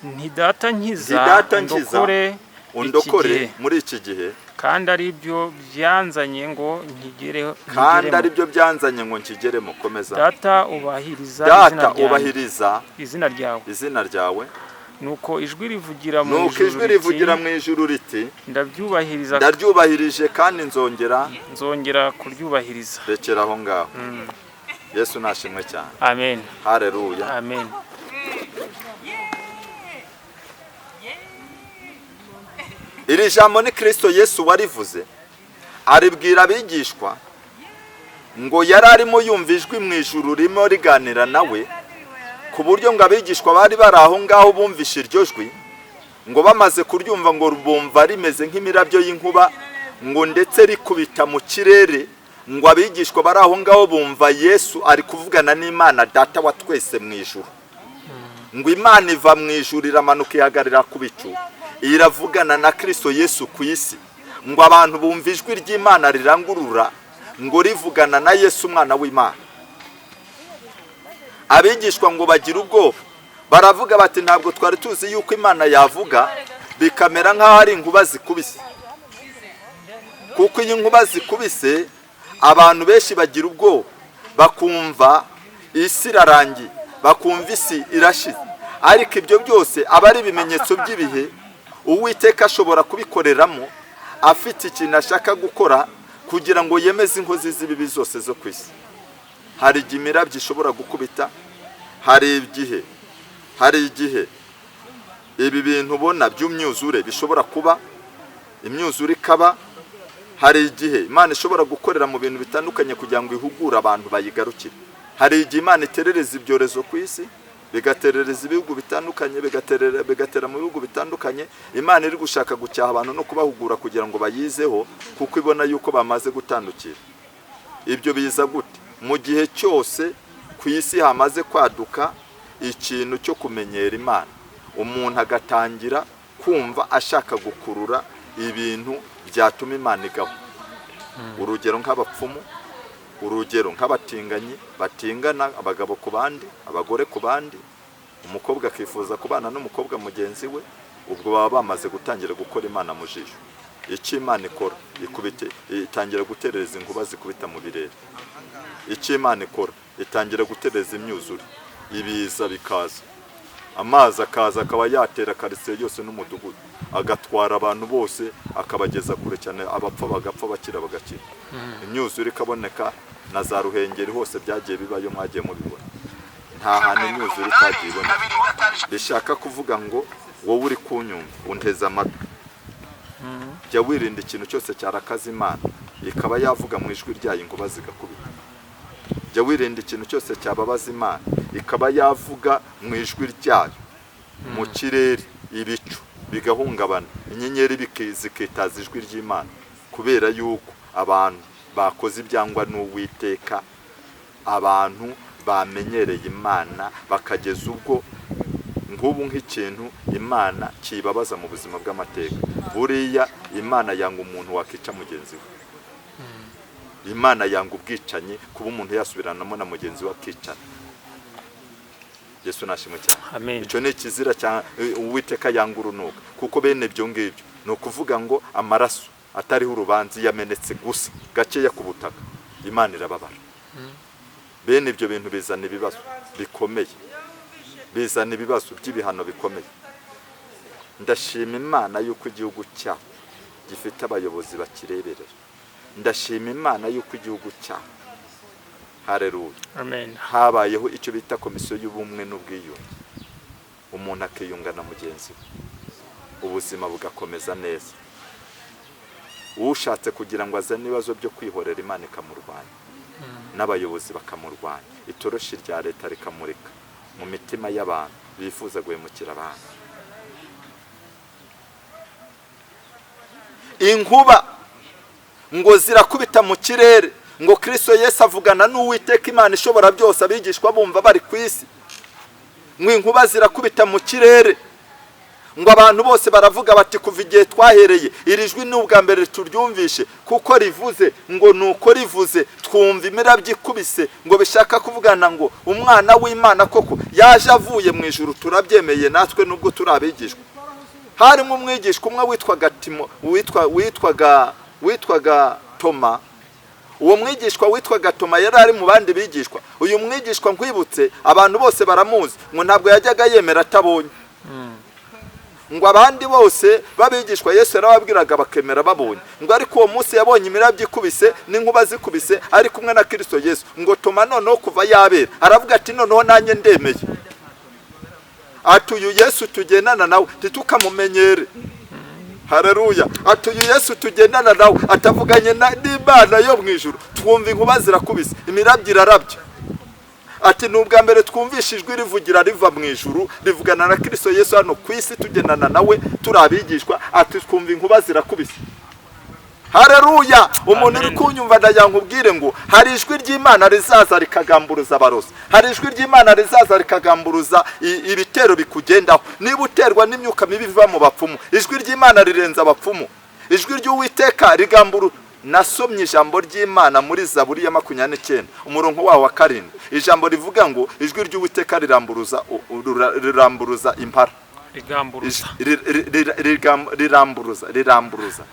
Nti: Data nkiza, Nti: Data nkiza, undokore iki undokore gihe, muri iki gihe, kandi ari byo byanzanye ngo nkigereho." Kandi ari byo byanzanye ngo nkigeremo." Komeza. "Data, ubahiriza izina Data, ryanjye, ubahiriza izina ryawe." izina ryawe. Nuko ijwi rivugira mu Nuko ijuru ijwi rivugira riti: mu ijuru riti: "Ndabyubahiriza, "Ndaryubahirije, kandi nzongera nzongera kuryubahiriza." Rekera aho ngaho. Yesu nashimwe cyane. Amen. Hareruya. Amen. Iri jambo ni Kirisito Yesu warivuze, aribwira abigishwa ngo yari arimo yumva ijwi mu ijuru ririmo riganira nawe, ku buryo ngo abigishwa bari bari aho ngaho bumvishe iryo jwi. Ngo bamaze kuryumva, ngo bumva rimeze nk'imirabyo y'inkuba, ngo ndetse rikubita mu kirere. Ngo abigishwa bari aho ngaho bumva Yesu ari kuvugana n'Imana Data wa twese mu ijuru. Ngo Imana iva mu ijuru, iramanuka, ihagarara ku bicu, iravugana na Kirisito Yesu ku isi. Ngo abantu bumva ijwi ry'Imana rirangurura, ngo rivugana na Yesu umwana w'Imana. Abigishwa ngo bagira ubwoba, baravuga bati: "Ntabwo twari tuzi yuko Imana yavuga bikamera nk'aho ari inkuba zikubise." Kuko iyo inkuba zikubise, abantu benshi bagira ubwoba, bakumva isi irarangiye, bakumva isi irashize. Ariko ibyo byose aba ari ibimenyetso by'ibihe. Uwiteka ashobora kubikoreramo afite ikintu ashaka gukora kugira ngo yemeze inkozi z'ibibi zose zo ku isi. Hari igihe imirabyo ishobora gukubita, hari igihe ibi bintu ubona by'umyuzure bishobora kuba, imyuzure ikaba. Hari igihe Imana ishobora gukorera mu bintu bitandukanye kugira ngo ihugure abantu bayigarukire. Hari igihe Imana iterereza ibyorezo ku isi, bigaterereza ibihugu bitandukanye, bigatera mu bihugu bitandukanye. Imana iri gushaka gucyaha abantu no kubahugura kugira ngo bayizeho, kuko ibona yuko bamaze gutandukira. Ibyo biza gute? Mu gihe cyose ku isi hamaze kwaduka ikintu cyo kumenyera Imana, umuntu agatangira kumva ashaka gukurura ibintu byatuma Imana igaho. Urugero nk'abapfumu, urugero nk'abatinganyi batingana, abagabo ku bandi, abagore ku bandi, umukobwa akifuza kubana n'umukobwa mugenzi we, ubwo baba bamaze gutangira gukora Imana mu jisho. Icyo Imana ikora, ikubite, itangira gutereza inkuba zikubita mu birere. Icyo Imana ikora, itangira gutereza imyuzure, ibiza bikaza, amazi akaza akaba yatera karitsiye yose n'umudugudu, agatwara abantu bose akabageza kure cyane, abapfa bagapfa, bakira bagakira. Imyuzure ikaboneka na za Ruhengeri hose byagiye bibayo, mwagiye mubibona. Nta hantu imyuzure itagiye iboneka. Bishaka kuvuga ngo wowe uri kunyumva, unteze amatwi, jya wirinda ikintu cyose cyarakaza Imana ikaba yavuga mu ijwi ryayo inkuba zigakubita. Jya wirinda ikintu cyose cyababaza Imana ikaba yavuga mu ijwi ryayo mu kirere ibicu bigahungabana, inyenyeri zikitaza ijwi ry'Imana, kubera yuko abantu bakoze ibyangwa n'Uwiteka. Abantu bamenyereye Imana bakageza ubwo nk'ubu nk'ikintu Imana kibabaza mu buzima bw'amateka. Buriya Imana yanga umuntu wakica mugenzi we. Imana yanga ubwicanyi, kuba umuntu yasubiranamo na mugenzi we akicana. Yesu nashimwe cyane. Amen. Icyo ni ikizira cya Uwiteka yanga urunuka, kuko bene ibyo ngibyo ni ukuvuga ngo amaraso atariho urubanza yamenetse gusa gakeya ku butaka, Imana irababara. Bene ibyo bintu bizana ibibazo bikomeye, bizana ibibazo by'ibihano bikomeye. Ndashima Imana yuko igihugu cyacu gifite abayobozi bakireberera. Ndashima Imana yuko igihugu cyacu, hareruya, Amen. habayeho icyo bita komisiyo y'ubumwe n'ubwiyunge, umuntu akiyunga na mugenzi we, ubuzima bugakomeza neza. Ushatse kugira ngo azane ibibazo byo kwihorera, Imana ikamurwanya n'abayobozi bakamurwanya, itoroshi rya leta rikamurika mu mitima y'abantu bifuza guhemukira abantu. Inkuba ngo zirakubita mu kirere, ngo Kristo Yesu avugana n'Uwiteka Imana ishobora byose, abigishwa bumva bari ku isi. Ngo inkuba zirakubita mu kirere, ngo abantu bose baravuga bati: "Kuva igihe twahereye, iri jwi ni ubwa mbere turyumvishe kuko rivuze." Ngo nuko rivuze twumva imirabyo ikubise, ngo bishaka kuvugana ngo umwana w'Imana koko yaje avuye mu ijuru, turabyemeye natwe nubwo turi abigishwa. Harimo umwigishwa umwe witwaga Timo, witwaga Toma. Uwo mwigishwa witwaga Toma yari ari mu bandi bigishwa. Uyu mwigishwa, nkwibutse, abantu bose baramuzi, ngo ntabwo yajyaga yemera atabonye. Ngo abandi bose babigishwa Yesu yarababwiraga bakemera babonye, ngo ariko uwo munsi yabonye imirabyo ikubise n'inkuba zikubise ari kumwe na Kristo Yesu. Ngo Toma noneho kuva yabera aravuga ati: "Noneho nanjye ndemeye." Ati: "Uyu Yesu tugendana nawe ntitukamumenyere." Haleluya! Ati: "Uyu Yesu tugendana nawe atavuganye n'Imana yo mu ijuru, twumva inkuba zirakubise, imirabyo irarabya." Ati: "Ni ubwa mbere twumvishe ijwi rivugira riva mu ijuru, rivugana na Kristo Yesu hano ku isi, tugendana nawe turi abigishwa." Ati: "Twumva inkuba zirakubise." Haleluya! Umuntu uri Amen. kunyumva, ndagira ngo ubwire ngo hari ijwi ry'Imana rizaza rikagamburuza abarozi, hari ijwi ry'Imana rizaza rikagamburuza ibitero bikugendaho. Niba uterwa n'imyuka mibi iva mu bapfumu, ijwi ry'Imana rirenze abapfumu. Ijwi ry'Uwiteka rigamburu. Nasomye ijambo ry'Imana muri Zaburi ya 29 umurongo wawo wa 7, ijambo rivuga ngo ijwi ry'Uwiteka riramburuza riramburuza impara. Rigamburuza. Riramburuza,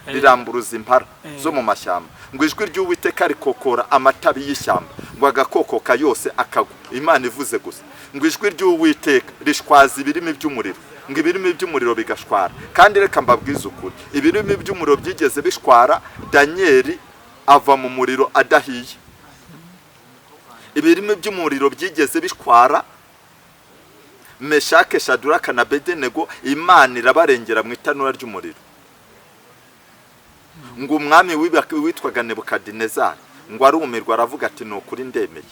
riramburuza impara zo mu mashyamba. Ngo ijwi ry'Uwiteka rikokora amatabi y'ishyamba, ngo agakokoka yose akagwa, Imana ivuze gusa. Ngo ijwi ry'Uwiteka rishwaza ibirimi by'umuriro, ngo ibirimi by'umuriro bigashwara. Kandi reka mbabwize ukuri, ibirimi by'umuriro byigeze bishwara, Daniyeli ava mu muriro adahiye. Ibirimi by'umuriro byigeze bishwara Meshake, Shaduraka na Bedenego, Imana irabarengera mu itanura ry'umuriro. Ngo umwami witwaga Nebukadinezari ngo arumirwa, aravuga ati: "Ni ukuri ndemeye."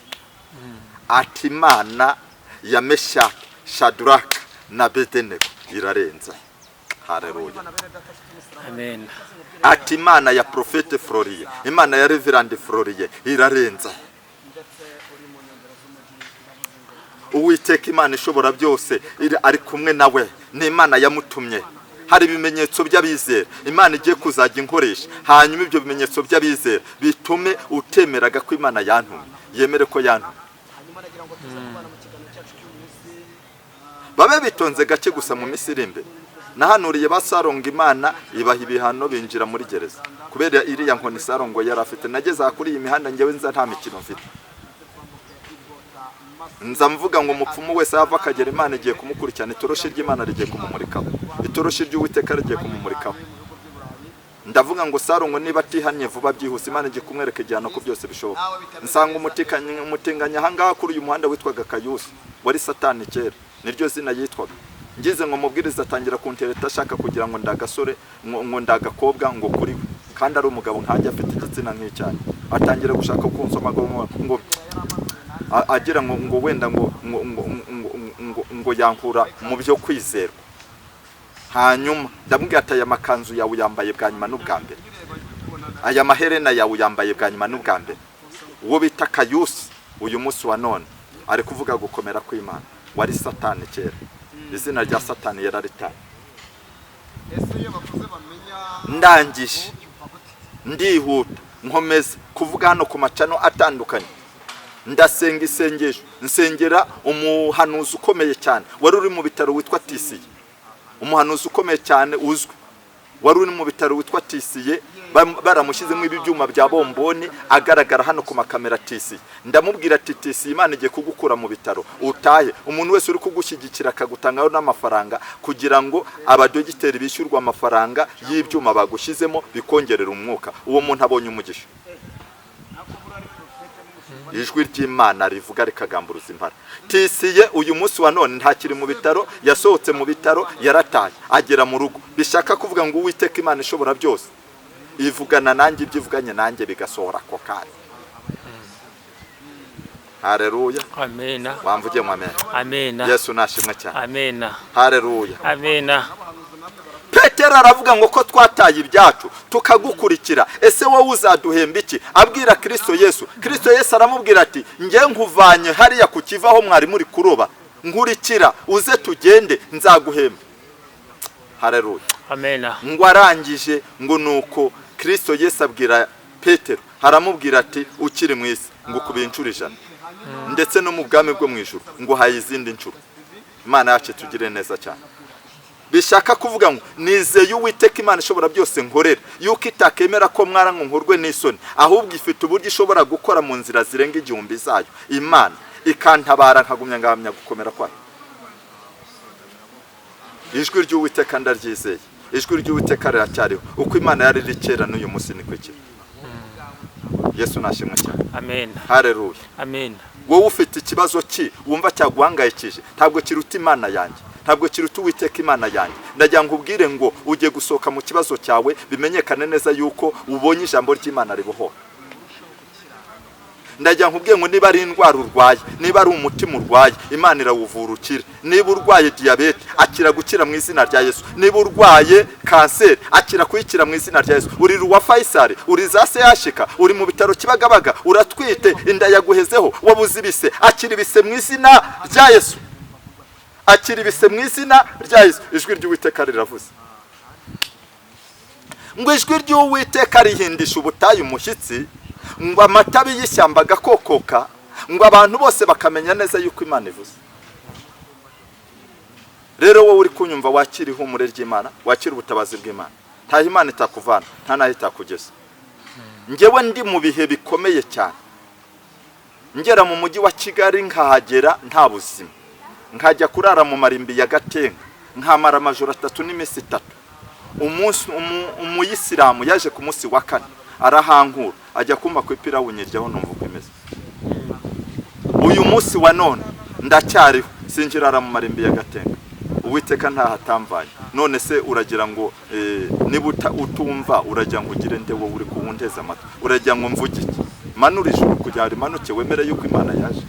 Ati: "Imana ya Meshake, Shaduraka na Bedenego irarenze." Haleluya! Amen. Ati: "Imana ya Prophète Floriye, Imana ya Reverend Floriye irarenze." Uwiteka Imana ishobora byose ari kumwe nawe, ni Imana yamutumye. Hari ibimenyetso by'abizera Imana igiye kuzajya inkoresha, hanyuma ibyo bimenyetso by'abizera bitume utemeraga ko Imana yantumye yemere ko yantumye. Babe bitonze gake gusa mu minsi iri imbere. Nahanuriye ba Sarongo, Imana ibaha ibihano, binjira muri gereza kubera iriya nkoni Sarongo yari afite. Nageze aha kuri iyi mihanda, njyewe nza nta mikino mfite, nza mvuga ngo umupfumu wese ava akagera, Imana igiye kumukurikirana, itoroshi ry'Imana rigiye kumumurikaho, itoroshi ry'Uwiteka rigiye kumumurikaho. Ndavuga ngo Sarongo niba atihannye vuba byihuse, Imana igiye kumwereka igihano ko byose bishoboka. Nsanga umutinganya ahangaha kuri uyu muhanda witwaga Kayusi, wari Satani kera, niryo zina yitwaga. Ngize ngo mubwiriza, atangira kuntereta, ashaka kugira ngo ndagasore, ngo ndagakobwa ngo kuri we, kandi ari umugabo nkanjye, afite igitsina nk'icyanjye. Atangira gushaka kunsoma ngo agira ngo wenda ngo yankura mu byo kwizerwa. Hanyuma ndamubwira ati: "Aya makanzu yawe uyambaye bwa nyuma n'ubwa mbere, aya maherena yawe uyambaye bwa nyuma n'ubwa mbere." Uwo bita Kayusi uyu munsi wa none ari kuvuga gukomera kw'Imana, wari Satani kera, izina rya Satani yararitaye. Ndangije ndihuta, nkomeza kuvuga hano ku macano atandukanye, ndasenga isengesho, nsengera umuhanuzi ukomeye cyane wari uri mu bitaro witwa Tisiye, umuhanuzi ukomeye cyane uzwi wari uri mu bitaro witwa Tisiye, baramushyizemo ibi byuma bya bomboni, agaragara hano ku makamera. Tisiye, ndamubwira ati: "Tisiye, Imana igiye kugukura mu bitaro utahe. Umuntu wese uri kugushyigikira akagutangaho n'amafaranga kugira ngo abadogiteri bishyurwe amafaranga y'ibyuma bagushyizemo bikongerera umwuka, uwo muntu abonye umugisha." Ijwi ry'Imana rivuga rikagamburuza impara. Tisiye uyu munsi wa none ntakiri mu bitaro, yasohotse mu bitaro, yarataye, agera mu rugo. Bishaka kuvuga ngo Uwiteka Imana ishobora byose ivugana nanjye, ibyo ivuganye nanjye bigasohora ako kanya. Hareruya! Amena. Wamvuge ngo amen. Amena. Yesu nashimwe cyane. Amena. Hareruya! Amena. Petero aravuga ngo: "Ko twataye ibyacu tukagukurikira, ese wowe uzaduhemba iki?" Abwira Kirisito Yesu. Kirisito Yesu aramubwira ati: "Nge nkuvanye hariya ku kivaho mwari muri kuroba, nkurikira uze tugende, nzaguhemba." Hareruya! Amena. Ngo arangije ngo nuko Kirisito Yesu abwira Petero, aramubwira ati: "Ukiri mu isi ngo ukubiye inshuro 100, ndetse no mu bwami bwo mu ijuru ngo uhaye izindi nshuro." Imana yacu tugire neza cyane. Bishaka kuvuga ngo nizeye Uwiteka Imana ishobora byose nkorera yuko itakemera ko mwara ngo nkorwe n'isoni, ahubwo ifite uburyo ishobora gukora mu nzira zirenga igihumbi zayo, Imana ikantabara nkagumya ngahamya gukomera kwayo. Ijwi ry'Uwiteka ndaryizeye, ijwi ry'Uwiteka riracyariho. Uko Imana yari iri kera, n'uyu munsi niko kiri. Yesu nashimwe cyane. Amena. Hareruya! Amena. Wowe ufite ikibazo ki wumva cyaguhangayikije, ntabwo kiruta Imana yanjye, ntabwo kiruta Uwiteka Imana yanjye. Ndagira ngo ubwire ngo ugiye gusohoka mu kibazo cyawe, bimenyekane neza yuko ubonye ijambo ry'Imana ribohora. Ndagira ngo ubwire ngo niba ari indwara urwaye, niba ari umutima urwaye, Imana irawuvura ukire. Niba urwaye diyabete, akira gukira mu izina rya Yesu. Niba urwaye kanseri, akira kuyikira mu izina rya Yesu. Uri ruwa Faisal, uri za seyashika, uri mu bitaro Kibagabaga, uratwite, inda yaguhezeho, wabuze ibise, akira ibise mu izina rya Yesu, akira ibise mu izina rya Yesu. Ijwi ry'Uwiteka riravuze ngo ijwi ry'Uwiteka rihindisha ubutayu umushyitsi, ngo amatabi y'ishyamba agakokoka, ngo abantu bose bakamenya neza yuko Imana ivuze. Rero wowe uri kunyumva, wakira ihumure ry'Imana, wakira ubutabazi bw'Imana. Ntaho Imana itakuvana, nta n'aho itakugeza. Ngewe ndi mu bihe bikomeye cyane, ngera mu mujyi wa Kigali, nkahagera nta buzima, nkajya kurara mu marimbi ya Gatenga, nkamara amajoro 3 n'iminsi 3. Umunsi umuyisilamu yaje ku munsi wa kane arahankura, ajya kumpa ku ipirawu, nyiryaho, numva uko imeze. Uyu munsi wa none ndacyariho, sinjirara mu marimbi ya Gatenga. Uwiteka ntaho atamvanye. None se uragira ngo niba utumva, uragira ngo ugire nde? Wowe uri kuwunteza amatwi, uragira ngo mvuge iki? Manura ijuru kugira ngo rimanuke, wemere yuko Imana yaje,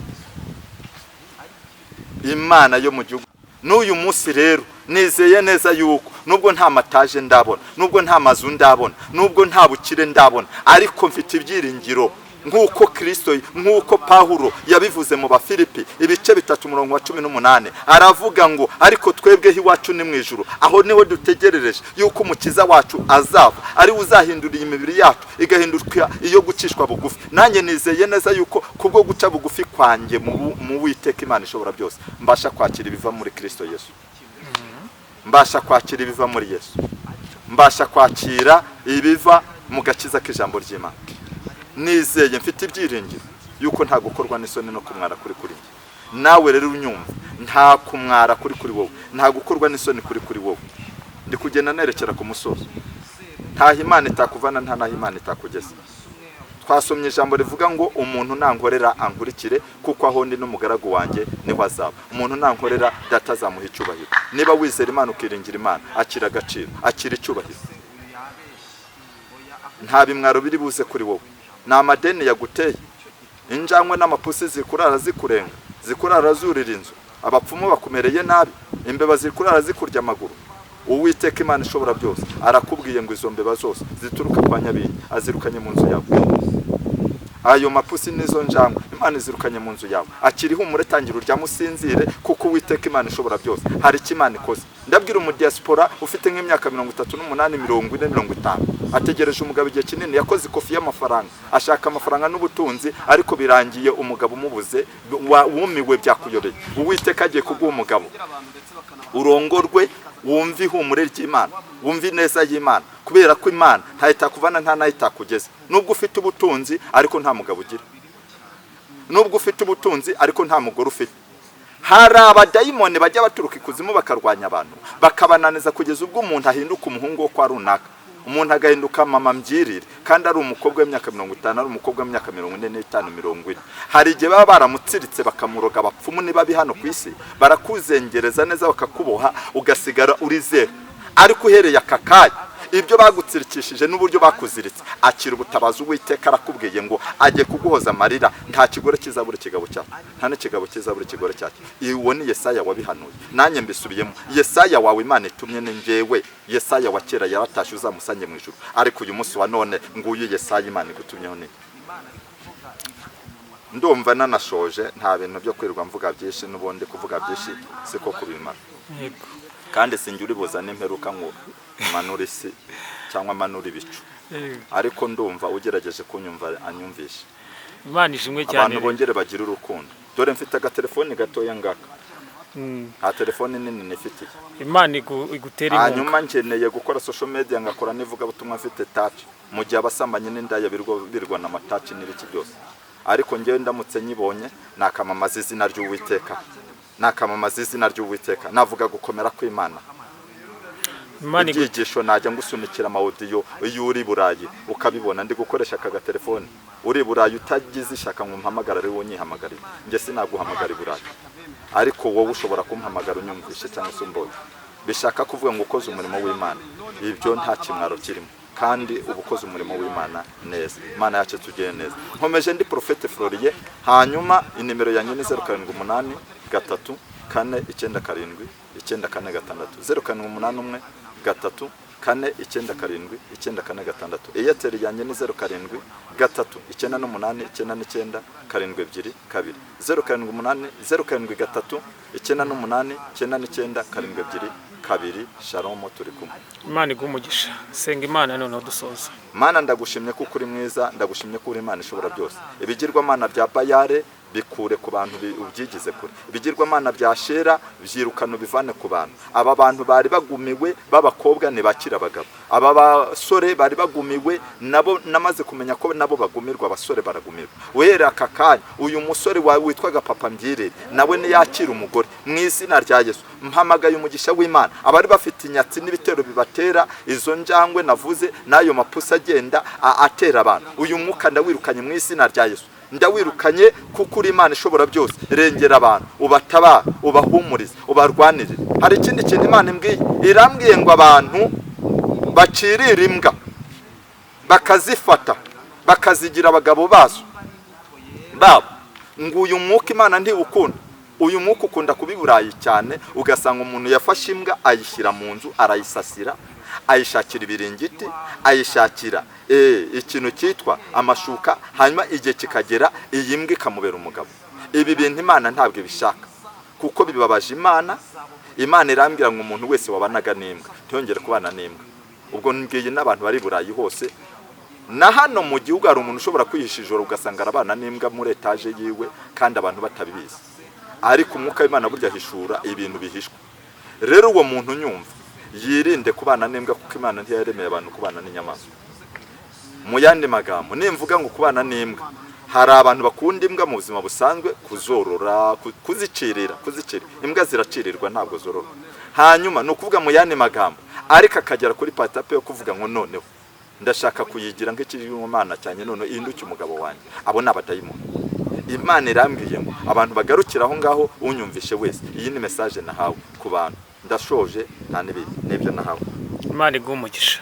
Imana yo mu gihugu. N'uyu munsi rero nizeye neza yuko nubwo nta mataje ndabona, nubwo nta mazu ndabona, nubwo nta bukire ndabona, ariko mfite ibyiringiro nk'uko Kirisito, nk'uko Pawulo yabivuze mu Bafilipi ibice 3 umurongo wa 18, aravuga ngo: "Ariko twebweho iwacu ni mu ijuru, aho niho dutegerereje yuko Umukiza wacu azava, ari we uzahindura iyi mibiri yacu igahinduka iyo gucishwa bugufi." Nanjye nizeye neza yuko kubwo guca bugufi kwanjye mu Witeka Imana ishobora byose, mbasha kwakira ibiva muri Kirisito Yesu. Mbasha kwakira ibiva muri Yesu, mbasha kwakira ibiva mu gakiza k'ijambo ry'Imana. Nizeye, mfite ibyiringiro yuko nta gukorwa n'isoni no kumwara kuri kuri njye. Nawe rero unyumva, nta kumwara kuri kuri wowe, nta gukorwa n'isoni kuri kuri wowe. Ndi kugenda nerekera ku musozo. Ntaho Imana itakuvana, nta naho Imana itakugeza. Twasomye ijambo rivuga ngo umuntu nankorera ankurikire, kuko aho ndi n'umugaragu wanjye niho azaba. Umuntu nankorera, Data azamuha icyubahiro. Niba wizera Imana, ukiringira Imana, akira agaciro, akira icyubahiro. Nta bimwaro biri buze kuri wowe. Ni amadeni yaguteye, injangwe n'amapusi zikurara zikurenga, zikurara zurira inzu, abapfumu bakumereye nabi, imbeba zikurara zikurya amaguru. Uwiteka Imana ishobora byose arakubwiye ngo izo mbeba zose zituruka kwa Nyabingi azirukanye mu nzu yawe. Ayo mapusi n'izo njangwe Imana izirukanye mu nzu yawe. Akira ihumure, tangira uryame usinzire, kuko Uwiteka Imana ishobora byose hari icyo Imana ikoze. Ndabwira umudiyasipora ufite nk'imyaka 38, 40, 50, ategereje umugabo igihe kinini, yakoze ikofi y'amafaranga, ashaka amafaranga n'ubutunzi, ariko birangiye umugabo umubuze, wumiwe, byakuyobeye. Uwiteka agiye kuguha umugabo, urongorwe, wumve ihumure ry'Imana, wumve ineza y'Imana, kubera ko Imana ntayo itakuvana, nta nayo itakugeza. Nubwo ufite ubutunzi ariko nta mugabo ugira, nubwo ufite ubutunzi ariko nta mugore ufite, hari abadayimoni bajya baturuka ikuzimu bakarwanya abantu, bakabananiza kugeza ubwo umuntu ahinduka umuhungu wo kwa runaka, umuntu agahinduka mama mbyirire kandi ari umukobwa w'imyaka 50, ari umukobwa w'imyaka 45, 40. Hari igihe baba baramutsiritse bakamuroga. Abapfumu niba hano ku isi barakuzengereza neza, bakakuboha, ugasigara uri zeru. Ariko uhereye aka kanya, ibyo bagutsirikishije n'uburyo bakuziritse, akira ubutabazi. Uwiteka arakubwiye ngo agiye kuguhoza amarira. Nta kigore kizabura ikigabo cyacyo, nta n'ikigabo kizabura ikigore cyacyo. Uwo ni Yesaya wabihanuye, nanjye mbisubiyemo. Yesaya wawe Imana itumye ni njyewe. Yesaya wa kera yaratashye, uzamusange mu ijuru, ariko uyu munsi wa none nguyu Yesaya Imana igutumyeho. Ni ndumva nanashoje, nta bintu byo kwirirwa mvuga byinshi. N'ubundi kuvuga byinshi siko kubimara. Kandi sinjye uri buzane imperuka ngo manure isi cyangwa manure ibicu. Ariko ndumva ugerageje kunyumva anyumvishe. Imana ishimwe cyane. Abantu bongere bagire urukundo. Dore mfite agatelefoni gatoya ngaka, nta telefoni nini nifitiye. Imana igutere inkunga. Hanyuma nkeneye gukora social media, ngakora n'ivugabutumwa mfite touch, mu gihe abasambanyi n'indaya birwa na ma touch n'ibiki byose. Ariko ngewe ndamutse nyibonye, nakamamaza izina ry'Uwiteka, nakamamaza izina ry'Uwiteka, navuga gukomera kw'Imana. Imana Ibyigisho najya ngusunikira ama audio iyo uri i Burayi ukabibona, ndi gukoresha aka gatelefone. Uri i Burayi utagize ishyaka ngo umpamagare, ari wowe unyihamagarira. Njye sinaguhamagara i Burayi, ariko wowe ushobora kumpamagara unyumvishe cyangwa se umbonye. Bishaka kuvuga ngo ukoze umurimo w'Imana, ibyo nta kimwaro kirimo, kandi uba ukoze umurimo w'Imana neza. Imana yacu tugire neza. Nkomeje, ndi Prophète Floriye. Hanyuma inimero yanjye ni 0781349794 6, 0781349796. Airtel yanjye ni 0739899722, 078 0739899722. Shalom, turi kumwe. Imana iguhe umugisha. Senga Imana noneho dusoza. Mana, ndagushimye kuko uri mwiza, ndagushimye ko uri Imana ishobora byose. Ibigirwamana bya Bayare bikure ku bantu, ubyigize kure. Ibigirwamana bya Shera byirukana, ubivane ku bantu. Aba bantu bari bagumiwe b'abakobwa ntibakira abagabo, aba basore bari bagumiwe nabo namaze kumenya ko nabo bagumirwa, abasore baragumirwa. Uhereye aka kanya, uyu musore wawe witwaga papa mbyirire nawe niyakira umugore mu izina rya Yesu. Mpamagaye umugisha w'Imana. Abari bafite inyatsi n'ibitero bibatera, izo njangwe navuze n'ayo mapusi agenda atera abantu, uyu mwuka ndawirukanye mu izina rya Yesu. Ndawirukanye kuko uri Imana ishobora byose. Rengera abantu, ubatabara, ubahumurize, ubarwanirire. Hari ikindi kintu Imana imbwiye, irambwiye ngo abantu bacirira imbwa bakazifata bakazigira abagabo bazo babo, ngo uyu mwuka Imana ntiwukunda. Uyu mwuka ukunda kuba i Burayi cyane, ugasanga umuntu yafashe imbwa ayishyira mu nzu, arayisasira, ayishakira ibiringiti, ayishakira ikintu cyitwa amashuka, hanyuma igihe kikagera iyi mbwa ikamubera umugabo. Ibi bintu Imana ntabwo ibishaka kuko bibabaje Imana. Imana irambwira ngo umuntu wese wabanaga n'imbwa ntiyongere kubana n'imbwa. Ubwo mbwiye n'abantu bari i Burayi hose na hano mu gihugu, hari umuntu ushobora kwihisha ijoro ugasanga arabana n'imbwa muri etaje yiwe kandi abantu batabizi. Ariko umwuka w'Imana burya ahishura ibintu bihishwa. Rero uwo muntu unyumva Yirinde kubana n'imbwa, kuko Imana ntiyaremeye abantu kubana n'inyamaswa. Mu yandi magambo, nimvuga ngo kubana n'imbwa, hari abantu bakunda imbwa mu buzima busanzwe, kuzorora, kuzicirira, kuzicira. Imbwa ziracirirwa, ntabwo zororwa. Hanyuma ni ukuvuga mu yandi magambo, ariko akagera kuri étape yo kuvuga ngo noneho ndashaka kuyigira nk'ikigirwamana cyane, noneho ihinduke umugabo wanjye. Abo ni abadayimoni. Imana irambwiye ngo abantu bagarukire aho ngaho. Unyumvishe wese, iyi ni message nahawe ku bantu. Ndashoje, nta n'ibindi, n'ibyo nahawe. Imana iguhe umugisha.